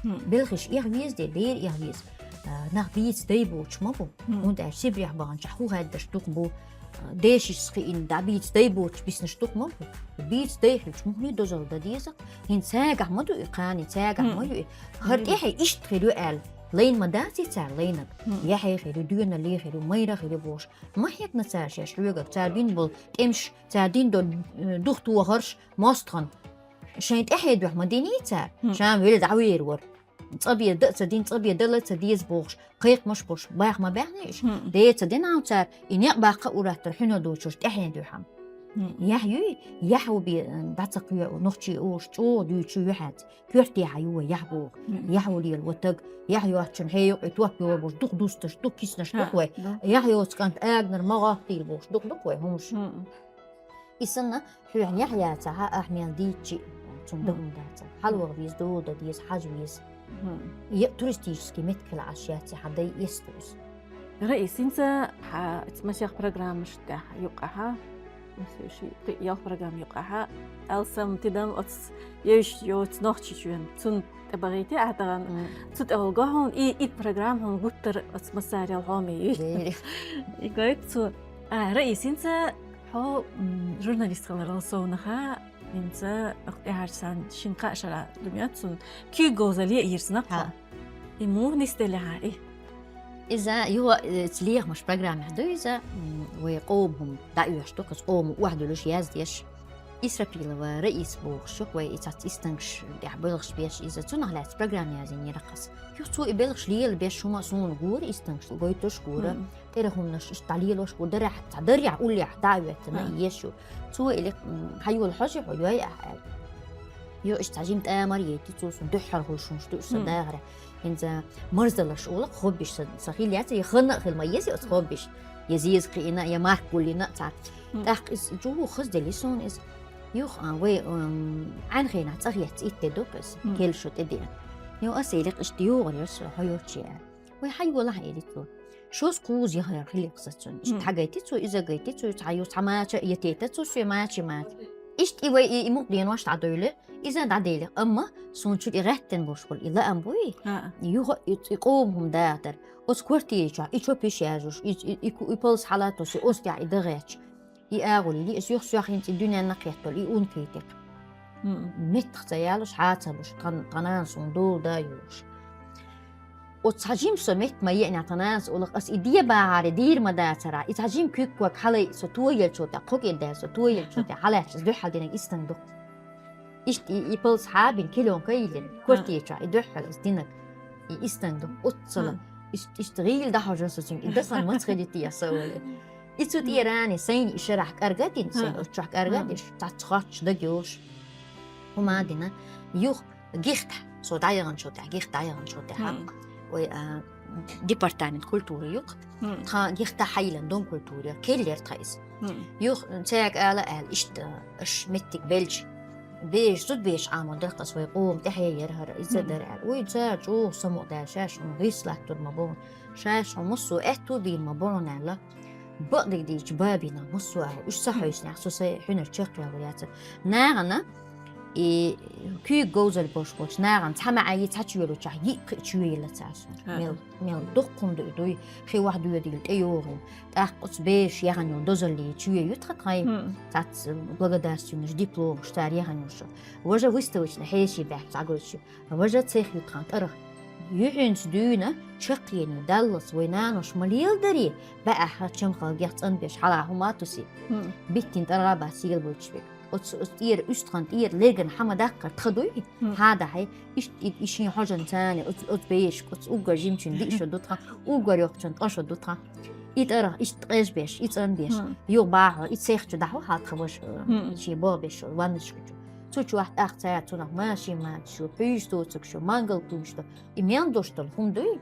Белхиш эхь веза де, дера эхь веза. А, нах бийца дай боцуш ма бу. ХӀунда аьлча Сибрехь баханчохь хӀун хаьддарш ду-кх бу. А, дешишца хиъна дӀа бийца дай боцуш биснарш ду-кх ма бу. Бийца дай хилча, мухӀлий дозалла дан деза-кх. ХӀинца цаьргахь ма ду и, кхане цаьргахь ма ю и. ХӀара тӀаьхье иштта хир ю аьлла, лайна ма дац и цара лайнарг. Яхье хир ю, доьналле хир ю, майра хир ю бохуш. Ма хьегна цара шаьш хьоьгург, цара бина болу тӀемаш, цара дина долу, э, духтохарш, мостагӀан. Шайн тӀаьхье дуьхьа ма диний цара, ша-м велла дӀавер вара. ЦӀа бен дан а ца дина, цӀа бен дала а ца деза бохуш, кхайкхамаш болуш, баха ма баьхний уьш. Де ца дина хьуна цара, и некъ баккха а ур аттара хьуьнар доцуш тӀаьхье дуьхьа. Яхь юй, яхь ву бен, дӀа ца кхоьу, нохчий олуш чӀогӀа дуьйцу юьхьаьца. Коьртехьа ю вай яхь боху. Яхь ву лела ватаг, яхь йоцчун хье юкъе топ йолуш, дукха дусташ, дукха киснаш ду-кх вай. Яхь йоцу кӀант аганара ма гӀоттийла бохуш, дукха ду-кх вай хӀумаш. И санна, хьоьхьа яхь яцахьа, ахь мел дийцчи, цунна дан хӀума дацара. Хьалаваха веза, дола дан деза, хьажа веза. Е туристический меттиг хила Ӏаш яц, хьан дай эс ду иза. Раис, хӀинца хьан оцу масех программаш тӀехь юкъахьа, масех ши, ялх программа юкъахьа, алсам тидам оцу евзаш йоцу Нохчийчоьнан, цунна тӀебахийти ахьа тахана, цу тӀехула го хьуна, и, и программа хьуна гуттар оцу массарел хьоме юй. И гойту цо. А, Раис, хӀинца хьо, м, журналист хиларал совнаха, хӀинца тӀаьхьарчу сан шина-кхаа шарахь ду моьтту суна, куьйга говзалле а йирзина-кх хьо. И муха нисделла хьан и? Иза юха, э, цу лехамаш программехь ду иза, м, вай къоман хӀума дӀаоьхуш ду-кх иза, къоман охьадуьллуш, яздеш. Исрапилова Раиса бохуш ю-кх вай, и цхьацца истангаш тӀехь белхаш беш иза. Цунах лаьцна программа язйинера-кх аса. Юха цо и белхаш лелабеш хӀума суна гора, истангаш гойтуш гора. ТӀера хӀуманаш иштта дӀалелош гора, дарехь, цхьа дарехь, уллехь дӀа а хӀоьттина, и еш ю. Цо или, м, хьан йола хьожа хьо, йой ахьа аьлла. Юха иштта цхьа жима тӀамар а яйти цо суна, дуьххьара хуьлуш хӀумаш ду уьш сан дахарехь. ХӀинца марздаларш олу хоббиш сан, сан хила яц, я ханна а хила ма еза оцу хоббиш. Я зеза кхиина, я марк гуллина а цхьацца. ТӀаккха иза чӀогӀа хазделла ю суна иза. Юха, а, вай, м, Ӏаьнан хенахь цӀа хетта итт де ду-кх иза, керла шо тӀедеана. Юха ас элира, иштта йогӀур яра со, хьо йоцчу аьлла. Вай хьайолахь, элира цо. Шозза кхузза яхар хила-кх сан цунна. Иштта хьагайти цо, иза гайти цо, цхьа ю, цхьа мача а, я тета цо соьга мача, мача. Иштта и вай и, и мукъа денош дӀадевлла, иза дӀаделира. Амма суна чу тӀе гӀеттина болуш болу и лаам буй? Юха и, и къоман хӀума даха дара. Оцу квартира чохь и чопиш яжош, и, и, и ку-, и палс хьала тосуш, оцу тӀехь и дан гӀерташ. И агӀо лели, ас юха сох хӀинца и дуьненна кхеттал, и ун кхетира. Меттах ца ялуш, хьа ца луш, тхан, тхан нана суна дола да а йолуш. Оцу цхьа жима со метта ма еънехь, тхан нанас олу-кх, ас и де бахьара, дийр ма дацара, и цхьа жима куьг-ког хьалайъа со тоеллачул тӀаьхьа, кхо кӀира даьлла со тоеллачул тӀаьхьа хьалаьцча, дуьххьал динарг и стенга ду-кх. Иштта и, и палс хьабина, килон каийлина, квартира чохь и дуьххьал ас динарг. И, и стенга ду-кх, оццала. Иштта, иштта гӀийла дӀахьожура со цуьнга, и дан сан маца хилийта аса олий. И цу тӀера ани сайна и шарахь кӀарга а дина, сайна оцу чохь кӀарга а деш, цхьацца хоттуш дага йолуш. ХӀума а дина, юха гихтахь, со дӀаяханчул тӀаьхьа, гихта дӀаяханчул тӀаьхьа, вай, а, департамент культуры ю-кх. Тхан гихта хьайиллина дом культуры, керла яра тхан иза. Юха цаьрга ала аьлла, иштта, аша меттиг белча, беш, зудабеш Ӏамор дара-кх ас, вай къоман тӀаьхье яра хӀара, иза дара аьлла. Уй, цара чӀогӀа самукъадаьлла, шаьш хьуна гӀирс латтор ма бу хьуна, шаьш хьуна массо а аьтту бийр ма бу хьуна аьлла. Бакъдерг дийцича, бабина массо а, уьш ца хьойсинехь, со сайн хьуьнар чекхъялур яцара. Нахана и куьйга говзалла болуш болчу нахана цхьа маьӀӀе, цхьа чоь йолучохь йиъ-кхиъ чоь елла цара суна. Мел, мел дуккха хӀума ду и дуй, хи охьадоьдийла тӀейогӀийла. ТӀаккха оцу бераша яхана йолу дозаллин чоь ю тхан тхайн, цхьацца благодарственныш, дипломаш цара яхана йолуш. Важа выставочный хьеший баьхкича схьагойтуш ю. Важа цех ю тхан тӀарах. Юьхьанца дуьйна чаккхене, даллалц вай нанош ма леладарий, баьӀехь хӀара чамхалгех цӀанбеш хьала хӀума а тусий. Биттина тӀаргӀа бац сийлахь буьйцуш берг. Оцу, оцу тӀера, уьш тхан тӀера лергана хьан ма даккхара тхан дуй? Хьан дахьий? Иштта и, и шен хьожанца оцу, оцу бешка, оцу уггар жимачун диъ шо ду тхан, уггар йоккхачун ткъа шо ду тхан. И тӀарах иштта къежбеш, и цӀанбеш, юха бахьо, и цех чу дахьо хьал тхан ваша, шен бохбеш шо, ваннашка чу. Цу чохь тӀаккха цара цунах машин мачаш ю, пхьуьйш тоцург шу, мангал куьйнаш ду. И мел долуш долу хӀума дуй?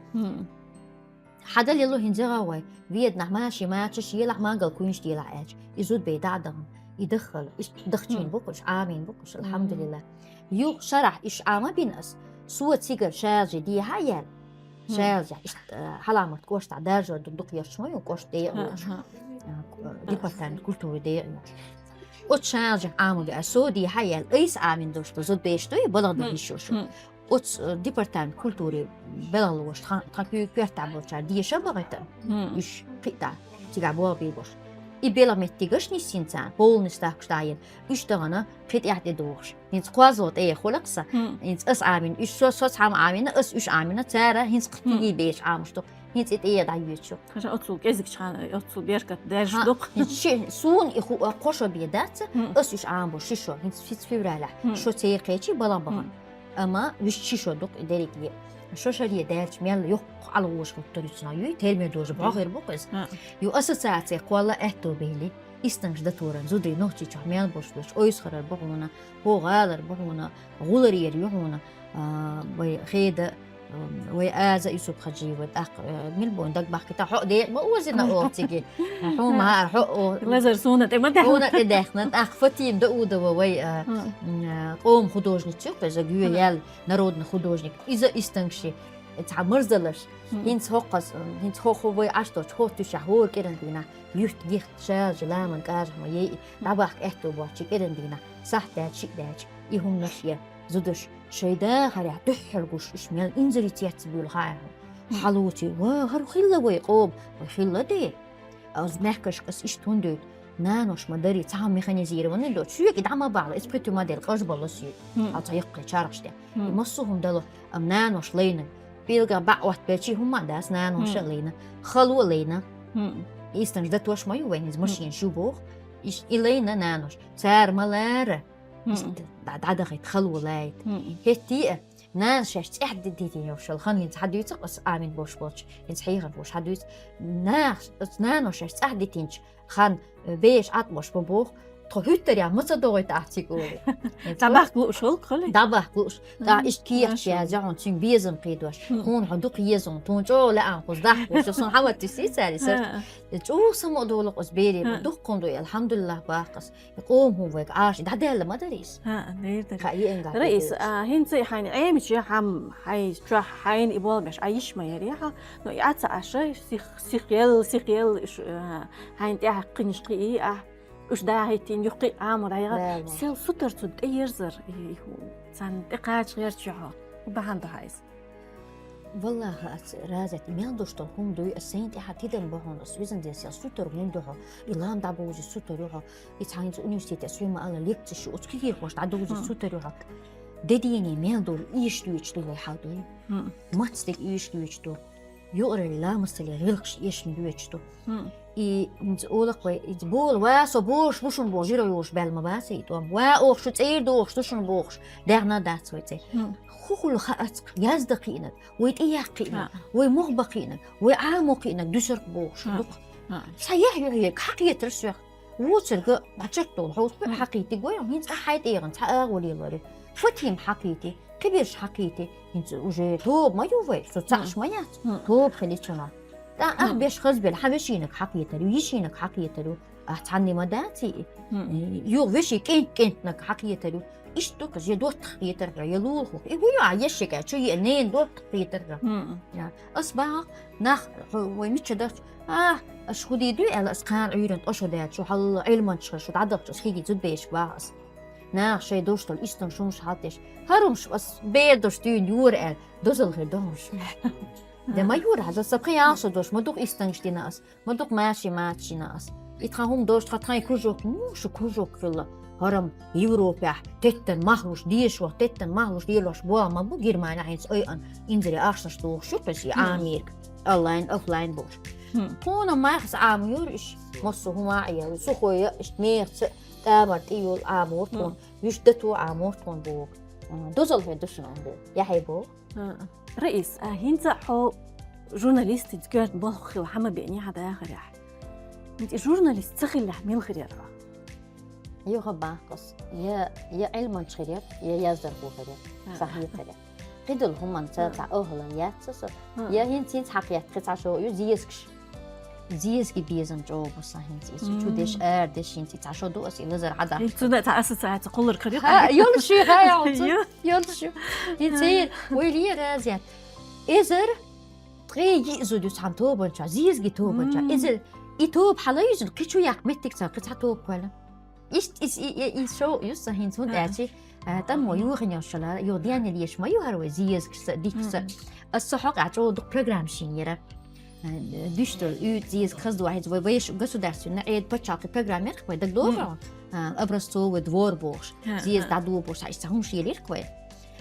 Хьан дан лело хӀинца гӀа вай, веданахь машин мачаш елахь, мангал куьйнаш делахь аьлча, и зудабей дӀа а дахана, и даххала, иштта дахчийна бу-кх уьш, Ӏамийна бу-кх уьш, алхьамдулиллахӀ. Юха шарахь уьш Ӏама бина ас, со цигара шаржи дехьа а яьлла, шаржехь, иштта, а, хьаламат кӀоштахь даржор ду-, дукха ярчу ма ю, кӀошт декъалуш, а, департамент культуры декъалуш. Оцу шаржехь Ӏама бина ас, со дехьа а яьлла, айса Ӏамийна долуш ду зудабеш дуй, балха дан йиш йолуш. Оцу, э, департамент культуры белхалоша тхан, тхан куьйга коьртахь болчара деша а бахийтина, уьш кхиъна, цигахь болх бийр болуш. И белхан меттигаш нисйина царна, полный ставкаш дӀаяьлла, уьш дахана кхин тӀаьхьа тӀедогӀуш. ХӀинца кхозлагӀа тӀе хуьлу-кх сан, хӀинца ас Ӏамийна, уьш со, со цхьамма Ӏамийна, ас уьш Ӏамийна, цара хӀинца кхин тӀе беш Ӏамош ду. ХӀинца и тӀе дӀайоьдуш ю. Хьажа оццул кӀезигчу хана, оццул беркат даьржаш ду-кх. ХӀинца ши, суна и ху-, а, кхо шо бен дац, ас уьш Ӏамабо ши шо, хӀинца, хӀинца февралехь шо церан кхечи балха бахана. Амма вуьш ши шо ду-кх и дерриге. Шо шаре даьлча мел йоккха Ӏалагоша хӀуттур ю цунах, юй, терме дожа бохур бу-кх иза. Ю ассоциаци кхолла аьтто бели, истангаш датуран зударий Нохчийчохь мел болуш долчу ойсхарар бу хьуна, хӀо гӀалар бу хьуна, гӀуларера ю хьуна, а, вай Хеда, а, вай Аза Юсуп-Хаджиева, тӀаккха, а, мила бу дагабахкийта, хьо а декъа ма озина оха циге. Хьо ма хьо о-, Лазар суна тӀе ма даьхна. Суна тӀе даьхна, тӀаккха Фатима Даудова вай, а, м, а, къоман художница ю, кхуза гуье яьлла народный художник. Иза истангаши, цхьа марздаларш. ХӀинца хӀокхуза, хӀинца хӀо-, хӀо вай Ӏаш долчу хӀокху туьшехь хӀора кӀиран дийнахь, юьртан гихта шаржи ламан кӀажахь ма яйи, дӀабахка аьтто боцчу кӀиран дийнахь, сахьт даьлча, шиъ даьлча, и хӀуманаш я, зудаш шайн дахарехь дуьххьара гуш, уьш мел инзаре цецбуьйлу хаьа хьуна. Хьалоций, ва, хӀара хилла вай къоман, вай хилла де. Оцу мехкашка ас иштта хӀунда дуьйту? Нанош ма дарий, цхьа механизированный доцу. Соьга и дӀа ма бахьала, испытуй модель къажбала соьга. Хьал цхьа яккхий чархаш тӀе. И массо а хӀума дало, амма нанош лайна. Пилгах баьӀ оттабелчий хӀумма а дац, наноша а лайна. Хало а лайна. Истангаш датош ма ю вайн, иза машинаш ю боху. Иш-, и лайна нанош. Цара ма лара. Иштта дӀа-, дӀадахийта, хало лайта. ХӀетте а, нана шаьш цӀехь дитина йолуш йолу хан хӀинца хьадуьйцу-кх ас Ӏамийна болуш болчу, хӀинца хьехар болуш хьадуьйцу. Нах-, ас нано шаьш цӀахь дитинчу хан, э, беш Ӏаткъамаш бу боху, Тхо хӀуьттарехь ма ца догӀуьйту ахь цига олий. ДӀабахка лууш волу хӀокхуьлий? ДӀабахка лууш. ТӀаккха иштта кехаташ яьзна, цуьнга безам кхийдош. Хьуна хьо дукха еза, тхуна чӀогӀа лаьа, кхуза дахка вуьш, суна хьан ваттиш сийцари сара. ЧӀогӀа самукъадолу-кх оцу берийн, дуккха хӀума ду, алхьамдулиллахӀ, боху ас. Къоман хӀума вайга Ӏаш, дӀадаьлла ма дара иза. ХӀаъ, дер дара. Кхин а еанга Раис, а, хӀинца хьайна Ӏемича хьан, хьайн чохь, хьайна и болх беш Ӏан йиш ма яра хьан, но и Ӏа ца Ӏаш, сих, сих ел, сих ел, иш, а, хьайна тӀехь кхинаш кхиий ахь, уьш дахьийтина юххе а Ӏамор дӀайгӀа. Сел сутара цунна тӀеерзар, и, и хӀу, царна тӀекхача гӀерташ хьо. ХӀун бахьана ду хьан иза? Валлахьи, ас раза, мел долуш долу хӀума дуй, ас сайна тӀехь тидам бо хьуна, ас визан десел сутара хӀума ду хьо, и лам дӀабовзий сутара ю хьо, и цхьа хӀинца университете ас вуй ма ала лекцеш ю, оцу кегийрхошна дӀадовзий сутара ю хьо. Де дийне мел долу ийш дуьйцуш ду вай хьал дуй. Мац дерг ийш дуьйцуш ду. Юкъаралле ламасталле гӀиллакхаш эшна доьцуш ду. И хӀинца олакх вай, иза бола, ва со бохуш бу шуна бохуш, жиро йолуш баьлла ма бац и тӀом. Ва оха шу цӀера дохуш ду шуна бохуш, даьхна дац вай цӀе. ХӀун хуьлу хаьа цкъа, яздан кхиънарг, вай тӀеяхьа кхиънарг, вай муха бан кхиънарг, вай Ӏамо кхиънарг дуьсург бохуш ду-кх. Цхьа яхь юьхь ерг хьакхетара соьх. Вуьйцург дӀачекхдолу хьовсу хьакхийтиг вай, хӀинца ахь хьайн тӀегӀан цхьа агӀо лелоре. Фатима хьакхийти, кхиберш хьакхийти, хӀинца уже тоба ма ю вай, со цхьаъш ма яц, тоба хилича ма. ТӀаккха ахь беш хазбелла, хьан вешинаг хьакхетар ю, йишинаг хьакхетар ю, ахь цхьанне ма дац и. Юха вешин кӀент-кӀентнаг хьакхетар ю. Иштта ду-кх, я доттагӀа кхетар хьо, я лулахо. И хӀун ю ахь ешшика чу еа, ненан доттагӀа кхетар хьо. Ас бахьа, нах, хьо вай мичча дахча, а, аш хӀун дийр дуй аьлла, ас кхана Ӏуьйранна тӀо шо даьлча, шу хьал Ӏилманчаш шу дӀадахча, ас хигий зудбеш бахьа ас. Наха шайн долуш долу истан шумаш хьалтеш. ХӀара хӀумаш ас бер долуш дуьйна юра аьлла, дозалла хир ду хӀумаш. Де ма юра, хьажа, сан пхи ялх шо долуш, ма дукха истанаш дина ас, ма дукха машин мачаш йина ас. И тхан хӀума долуш, тхан тхайн кружок, муха шу кружок хилла. ХӀара-м Европехь теттан мах луш, дешох, теттан мах луш, лелош боху ма бу Германия хӀинца ойъан, инзаре ахчанаш дохуш ю, кхуьш и Ӏамийрг, онлайн, офлайн бохуш. Тхуна махас Ӏамор иш, массо а хӀума а ял, сухой а, иштта мехаца, тӀамар тӀе йолу Ӏамор тхуна, вуьш дато Ӏамор тхуна боху. Дозалла хир ду шуна боху. Яхье боху. Раис, а хӀинца хьо журналистица коьрта болх хила хьан ма беъний хьан дахарехь. ХӀинца и журналист ца хиллехь мила хир яра хьо? Юха баккхас. Я, я Ӏилманча хир яра, я яздархо хир яра. Сан хетарехь. Кхидолу хӀуманца цхьа охӀла яц аса. Я хӀинца-хӀинца хьакхетта кхин цхьа шо ю зезагаш. Зезаге безам чӀогӀа бу сан хӀинца иза. Чу деш, ара деш хӀинца и цхьа шо ду ас и лазар хьадахьа. ХӀинца цунна цхьа ассоциация кхуллург хир ю. Ха, йолуш ю, ха, йолуш ю. Йолуш ю. ХӀинца вай лера раза. Эзар ткъе йиъ зуда ю цхьана тобанчохь, зезаге тобанчохь. Эзар и тоба хьала юьзна, кхин чу яккха меттиг ца, кхин цхьа тоба кхоьллина. Иштта иза и, и, и шо ю сан хӀинца хӀунда аьлча, а, тӀамо юханехь шала, юха денал еш ма ю хӀара вай зезагашца, дикаца. Ас со хьокъехь чӀогӀа дукха программа шен яра. А, дуьштал, уьйтӀа зезаг хаза ду хӀинца вай, вай ш-, государственный, Ӏеда пачхьалкхе программа яхка вай, дагадогӀу? А, образцовый двор бохуш. Зеза дӀадуо бохуш, цхьа иштта хӀумаш елира-кх вай.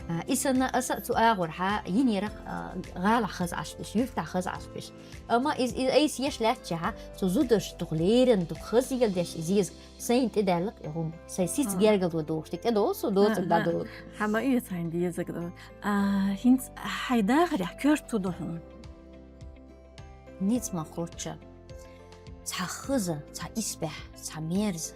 А, и санна аса цу агӀорхьа йинера, а, гӀалахь хаза Ӏаш беш, юьртахь хаза Ӏаш беш. Амма иза, иза айса еш лаьттачехьа, цу зудаш дукха леррина, дукха хазъелла деш, иза еза сайна тӀедаьлла-кх и хӀума. Сайн сица гергал ду дохуш, тӀе тӀедолу со, доцург дӀадолу. Хьан ма эца хьайна дезаг ду. А, хӀинца хьайн дахарехь коьрта хӀун ду хьуна? Ницкъ ма кхоччу. Цхьа хаза, цхьа исбаьхьа, цхьа мерза.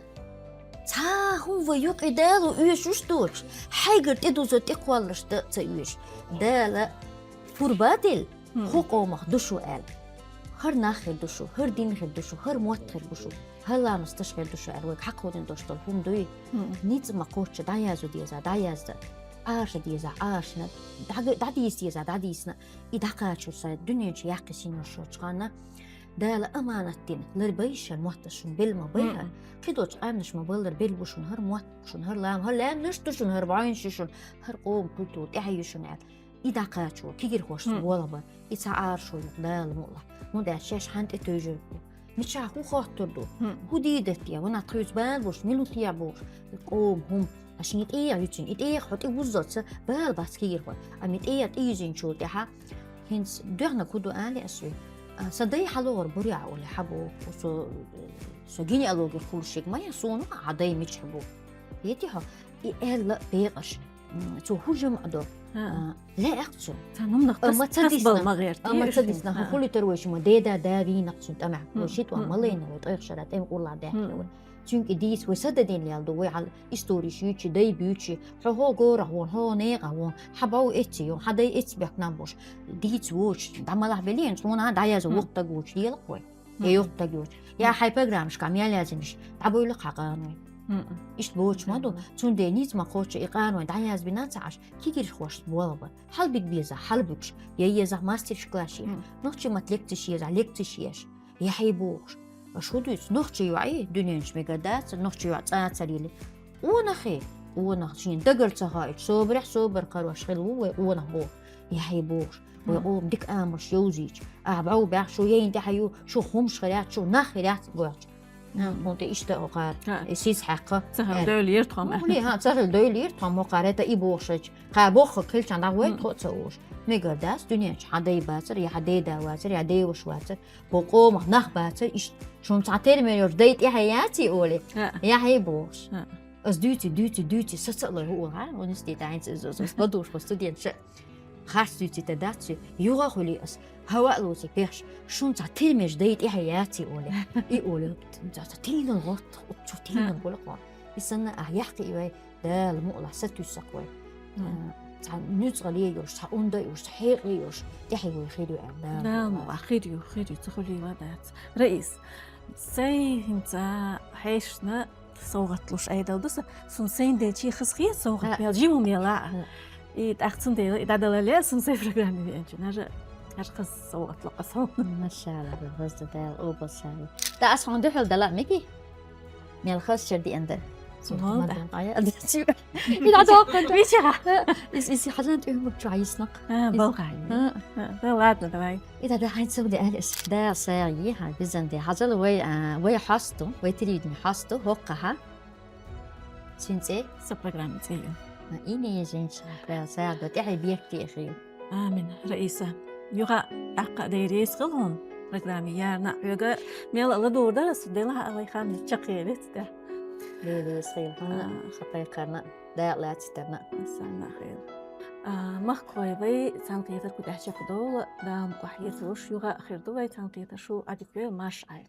Цхьа хӀума вай юкъе дало оьшуш доцуш, хьайгара тӀедузо тӀекхолларш дан а ца оьшу. Дала пурба а делла, хӀу къомах ду шу аьлла. ХӀара нах хир ду шу, хӀара дин хир ду шу, хӀара мотт хир бу шу, хӀара ламасташ хир ду шу аьлла, вайга хьакхоьллина долуш долу хӀума дуй. Ницкъ ма кхоччу, дӀаязо деза, дӀаязда. Ӏаша деза, Ӏашна. ДӀа-, дӀадийца деза, дӀадийцна. И дӀакхачо сан дуьнен чу яккхий синошочу ханна, Дала аманат дина, лар бай шен мотт шуна, бел ма бай хӀара. Кхидолчу къаьмнаш ма баллара, бел бу шуна хӀара мотт, шуна хӀара лам, хӀара лаьмнаш ду шуна, хӀара вайнаш ю шуна, хӀара къоман культура тӀаьхье ю шуна аьлла. И дӀакхачо, кегирхошца болх бар, и цхьа Ӏарашо ю Дала мукъалахь. ХӀунда аьлча шаьш хьан тӀе тевжар ду? Мичахь хӀун хоттур ду? ХӀун дийр датте? Ванат хуьйцу бала бохуш, мила тӀехь бохуш? Къоман хӀума. Аша и тӀегӀа юьцина, и тӀегӀа хьо тӀе вуззалца бала бац кегирхой. Амма и тӀегӀа тӀеюьзинчул тӀаьхьа хӀинца доьхнаг хӀун ду алий ас вуьйна? А, сан дай хьалогӀур Буряхь олий хьан боху, со, со генеалоги хуьлуш ерг ма ян, суна а хьан дай мичахь бу. Ети хьо, и аьлла бекъаш, м, цо хӀун жамӀ до? А, лаьа-кх цунна. Цхьа хӀуманах амма ца дисна, ма гӀерта, амма ца дисна, хӀун хуьлуьйтур вай шума, деда да вийнакх цунна тӀамехь. Вай ши тӀом ма лайна, вай ткъех шарахь тӀеман къуллахь даьхкина вай. Цуьнга дийца вай са дадин лел ду, вай хьал историш юьйчи, дай буьйчи, хьо хьо горах вон, хьо некъа вон, хьа бав эцци ю, хьа дай эцци бехк нам бош. Дийца вочу, дӀа малахь белен, цхьуна дӀаяза вокта гучу, делах вай. Я йохта гучу. Я хьай программашка, мел язиниш, дӀабойла хьа къанвай. Ишт бочу ма ду, цун де низ ма кхочу и къанвай, дӀаязбина ца Ӏаш, кигирш хваш болба. Хьал биг беза, хьал бугш, я еза мастер-класс еш. Нохчи мат лекциш еза, лекциш еш. Яхьи бохуш. Аш хӀу дуьйцу? Нохчи юӀий, дуьненчу мега дац, нохчи юӀ цӀа ца лили. Къонахе, къонах шен дагар ца хаийча, собарехь собар карош хила ву вай къонах боху. Яхьи бохуш. Вай къом дика амалш йовзийча. А, бӀов баьхьа шу яйна тӀехьа ю, шу хумш хиряц, шу нах хиряц гоьгӀча. Хьун тӀе иштта окхара. Сиз хьаькха. Цахал дойла ер тхом. Мухли, ха, цахал дойла ер тхом, мухара, это и бохушач. Кха бохха кхелчан дагӀ вай тхо ца уш. Мегар дац, дуьненчу хьан дай бацар, я хьан дей да вацар, я хьан дей ваш вацар. Бо къомах нах бацар, иш шун цхьа термер йош дай тӀехьа яци оле. Я хьей бохуш. Ас дуьйци, дуьйци, дуьйци, саца а лой хӀу угӀа, университет айнца изо, ас бадуш по студент ша. Харц дуьйци та дац, югӀа хули ас. Хава а лоци пехш, шун цхьа термер дай тӀехьа яци оле. И оле, цхьа тийнал гӀотт, чу тийнал болу къо. И санна а яхки и вай, Дала мукъалахь сатуьйсакх вай. Цхьа нуьцкъале йолуш, цхьа унда йолуш, цхьа хьекъале йолуш, тӀаьхье вай хир ю аьлла. Дала мукъалахь хир ю, хир ю, ца хуьлийла дац. Раис, сайн хӀинца хьешна совгӀат луш айдал ду сан, сун сайн дечи хазхе совгӀат мел, жиму мела. И тӀаккха цундела и дӀадалале, сун сайн программе веанчу. Нажа, аж хаз совгӀат ло къасо. Машалла, хазда Дала обал шави. Да ас хьуна дуьхьал дала, мики? Мел хазчар диъан дар. Мол да. Мичара? Ис, ис хьажан тӀуьмур чу айснак. А, болгай. Да, ладно, давай. И да, да, хьайн цугли алис. Да, сая, хьа, бизан де. Хьажал вай, а, вай хьасту, вай телевидение хьасту, хоккаха. Син цӀе? Са программа цӀе ю. Ине женщина, да, сая, да, тӀехье бехке хи. Амин, Раиса. Юха тӀаккха дайрес хилхун программе ярна хьоьга мел ала дур дара, су дела а вай хан чакхе вец да. Дайрес хилхун, хапай карна, да лацитарна. Санна хил. А, махкой вай, цан кхетар кутахча кудола, дам кохье туш, юха хир ду вай, цан кхетар шу адик вай, маш ай.